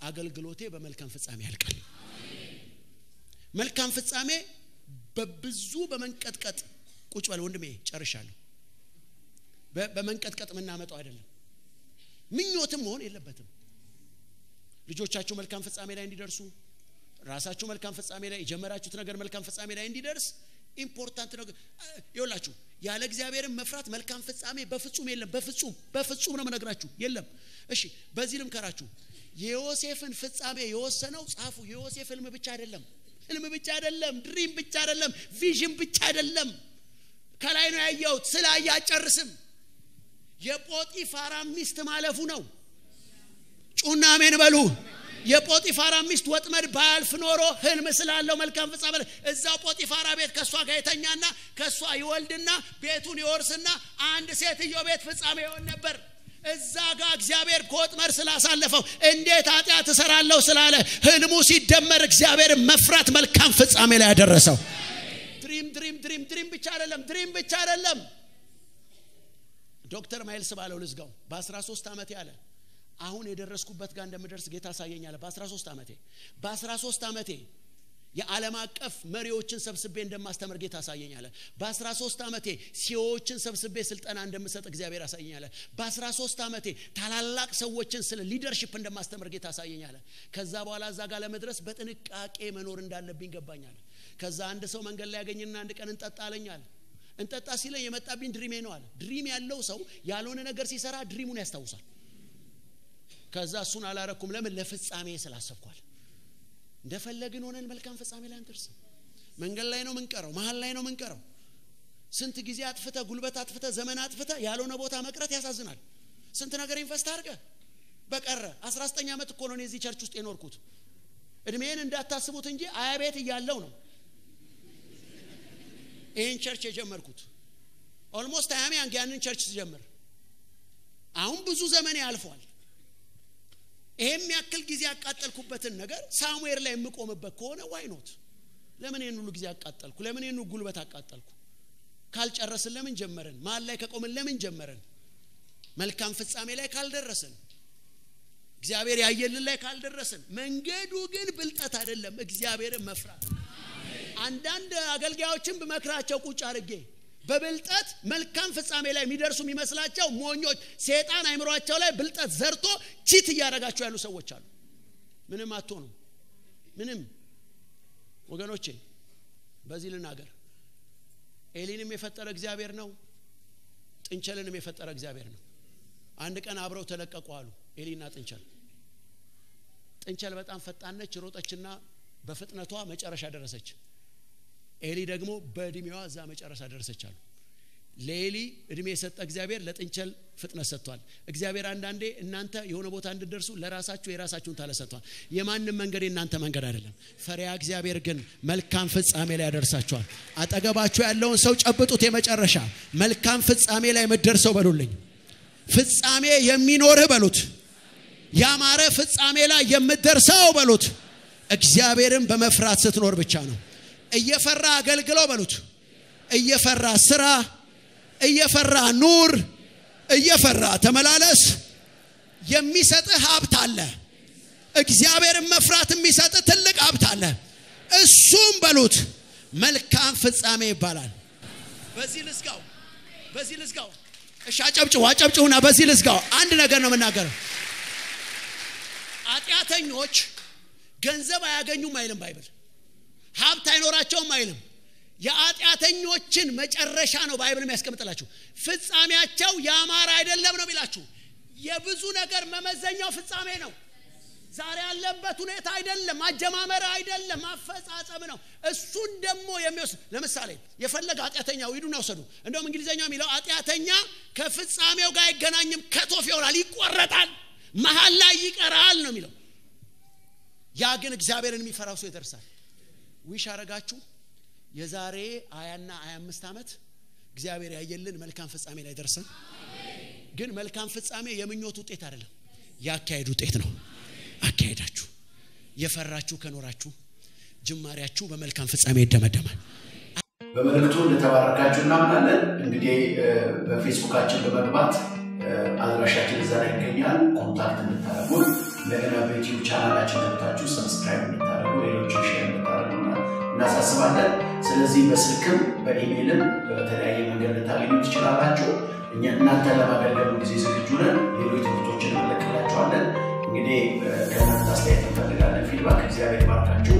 አገልግሎቴ በመልካም ፍጻሜ ያልቃል። መልካም ፍጻሜ በብዙ በመንቀጥቀጥ ቁጭ በል ወንድሜ፣ ጨርሻለሁ። በመንቀጥቀጥ ምናመጣው አይደለም። ምኞትም መሆን የለበትም። ልጆቻችሁ መልካም ፍጻሜ ላይ እንዲደርሱ፣ ራሳችሁ መልካም ፍጻሜ ላይ የጀመራችሁት ነገር መልካም ፍጻሜ ላይ እንዲደርስ important ነው። ይኸውላችሁ ያለ እግዚአብሔርን መፍራት መልካም ፍጻሜ በፍጹም የለም። በፍጹም በፍጹም ነው የምነግራችሁ፣ የለም። እሺ በዚህ ልምከራችሁ። የዮሴፍን ፍጻሜ የወሰነው ጻፉ፣ የዮሴፍ ህልም ብቻ አይደለም። ህልም ብቻ አይደለም፣ dream ብቻ አይደለም፣ vision ብቻ አይደለም። ከላይ ነው ያየሁት ስላየ አጨርስም። የጶጢፋራ ሚስት ማለፉ ነው። ጩና አሜን በሉ። የጶጢፋራ ሚስት ወጥመድ ባያልፍ ኖሮ ህልም ስላለው መልካም ፍጻሜ እዛው ጶጢፋራ ቤት ከሷ ጋር የተኛና ከሷ ይወልድና ቤቱን ይወርስና አንድ ሴትዮ ቤት ፍጻሜ ይሆን ነበር። እዛ ጋር እግዚአብሔር ከወጥመድ ስላሳለፈው እንዴት ኃጢአት እሰራለሁ ስላለ ህልሙ ሲደመር እግዚአብሔር መፍራት መልካም ፍጻሜ ላይ ያደረሰው። dream dream dream dream ብቻ አይደለም፣ dream ብቻ አይደለም። ዶክተር ማይልስ ባለው ልዝጋው። በ13 ዓመቴ አለ አሁን የደረስኩበት ጋር እንደምደርስ ጌታ አሳየኝ አለ። በ13 ዓመቴ በ13 ዓመቴ የዓለም አቀፍ መሪዎችን ሰብስቤ እንደማስተምር ጌታ አሳየኝ አለ። በ13 ዓመቴ CEO ዎችን ሰብስቤ ስልጠና እንደምሰጥ እግዚአብሔር አሳየኝ አለ። በ13 ዓመቴ ታላላቅ ሰዎችን ስለ leadership እንደማስተምር ጌታ አሳየኝ አለ። ከዛ በኋላ እዛ ጋር ለመድረስ በጥንቃቄ መኖር እንዳለብኝ ገባኝ አለ። ከዛ አንድ ሰው መንገድ ላይ ያገኝና አንድ ቀን እንጠጣ አለኝ አለ። እንጠጣ ሲለኝ የመጣብኝ dream ኤ ነው አለ። dream ያለው ሰው ያልሆነ ነገር ሲሰራ dream ኡን ያስታውሳል። ከዛ እሱን አላረኩም። ለምን? ለፍጻሜ ስላሰብኳል። እንደፈለግን ሆነን መልካም ፍጻሜ ላይ አንደርስም። መንገድ ላይ ነው ምንቀረው፣ መሃል ላይ ነው ምንቀረው። ስንት ጊዜ አጥፍተ፣ ጉልበት አጥፍተ፣ ዘመን አጥፍተ ያልሆነ ቦታ መቅረት ያሳዝናል። ስንት ነገር invest አድርገህ በቀረ 19 ዓመት እኮ ነው እኔ እዚህ church ውስጥ የኖርኩት። እድሜን እንዳታስቡት እንጂ አያቤት እያለው ነው ይሄን church የጀመርኩት። Almost I am young ያንን church ስጀምር። አሁን ብዙ ዘመን ያልፏል። ይሄም ያክል ጊዜ ያቃጠልኩበትን ነገር ሳሙኤል ላይ የምቆምበት ከሆነ why not? ለምን ይሄን ሁሉ ጊዜ አቃጠልኩ? ለምን ይሄን ሁሉ ጉልበት አቃጠልኩ? ካልጨረስን ለምን ጀመረን? መሃል ላይ ከቆምን ለምን ጀመረን? መልካም ፍጻሜ ላይ ካልደረስን፣ እግዚአብሔር ያየልን ላይ ካልደረስን፣ መንገዱ ግን ብልጠት አይደለም፣ እግዚአብሔርን መፍራት። አንዳንድ አገልጋዮችን በመክራቸው ቁጭ አድርጌ በብልጠት መልካም ፍጻሜ ላይ የሚደርሱ የሚመስላቸው ሞኞች፣ ሰይጣን አይምሯቸው ላይ ብልጠት ዘርቶ ቺት እያደረጋቸው ያሉ ሰዎች አሉ። ምንም አትሆኑም። ምንም ወገኖቼ፣ በዚህ ልናገር፣ ኤሊንም የፈጠረ እግዚአብሔር ነው፣ ጥንቸልንም የፈጠረ እግዚአብሔር ነው። አንድ ቀን አብረው ተለቀቁ አሉ ኤሊና ጥንቸል። ጥንቸል በጣም ፈጣን ነች፣ ሮጠችና በፍጥነቷ መጨረሻ ደረሰች። ኤሊ ደግሞ በእድሜዋ እዛ መጨረሻ ደረሰች አሉ። ለኤሊ እድሜ የሰጠ እግዚአብሔር ለጥንቸል ፍጥነት ሰጥቷል። እግዚአብሔር አንዳንዴ እናንተ የሆነ ቦታ እንድትደርሱ ለራሳችሁ የራሳችሁን talent ሰጥቷል። የማንም መንገድ የእናንተ መንገድ አይደለም። ፈሪሃ እግዚአብሔር ግን መልካም ፍጻሜ ላይ ያደርሳችኋል። አጠገባችሁ ያለውን ሰው ጨብጡት። የመጨረሻ መልካም ፍጻሜ ላይ የምትደርሰው በሉልኝ። ፍጻሜ የሚኖርህ በሉት። ያማረ ፍጻሜ ላይ የምትደርሰው በሉት። እግዚአብሔርን በመፍራት ስትኖር ብቻ ነው። እየፈራ አገልግለው በሉት። እየፈራ ስራ፣ እየፈራ ኑር፣ እየፈራ ተመላለስ። የሚሰጥህ ሀብት አለ። እግዚአብሔርን መፍራት የሚሰጥህ ትልቅ ሀብት አለ። እሱም በሉት መልካም ፍጻሜ ይባላል። በዚህ ልዝጋው፣ በዚህ ልዝጋው። እሺ አጨብጭቡ፣ አጨብጭቡና በዚህ ልዝጋው። አንድ ነገር ነው የምናገረው። ኃጢአተኞች ገንዘብ አያገኙም አይልም Bible፣ ሀብት አይኖራቸውም አይልም። የኃጢአተኞችን መጨረሻ ነው Bible የሚያስቀምጥላችሁ። ፍጻሜያቸው ያማረ አይደለም ነው የሚላችሁ። የብዙ ነገር መመዘኛው ፍጻሜ ነው። ዛሬ ያለበት ሁኔታ አይደለም፣ አጀማመር አይደለም፣ አፈጻጸም ነው። እሱን ደግሞ የሚወስድ ለምሳሌ የፈለገ ኃጢአተኛው ሂዱና ውሰዱ። እንደውም እንግሊዘኛው የሚለው ኃጢአተኛ ከፍጻሜው ጋር አይገናኝም፣ cut off ይሆናል፣ ይቆረጣል፣ መሃል ላይ ይቀራል ነው የሚለው። ያ ግን እግዚአብሔርን የሚፈራው ሰው ይደርሳል። Wish አረጋችሁ የዛሬ 20 እና 25 ዓመት እግዚአብሔር ያየልን መልካም ፍጻሜ ላይ ደርሰን። ግን መልካም ፍጻሜ የምኞት ውጤት አይደለም፣ ያካሄድ ውጤት ነው። አካሄዳችሁ የፈራችሁ ከኖራችሁ ጅማሬያችሁ በመልካም ፍጻሜ ይደመደማል። በመልእክቱ እንደተባረካችሁ እናምናለን። እንግዲህ በፌስቡካችን በመግባት አድራሻችን እዛ ላይ ይገኛል። Contact እንድታደርጉን፣ እንደገና በዩቲዩብ ቻናላችን ገብታችሁ subscribe እንድታደርጉ፣ ሌሎችን share እንድታደርጉ እናሳስባለን። ስለዚህ በስልክም በኢሜይልም በተለያየ መንገድ ልታገኙ ትችላላችሁ። እኛ እናንተን ለማገልገል ጊዜ ዝግጁ ነን። ሌሎች ትምህርቶችን እንለቅላችኋለን። እንግዲህ ከእናንተ አስተያየት እንፈልጋለን፣ feedback። እግዚአብሔር ባርካችሁ።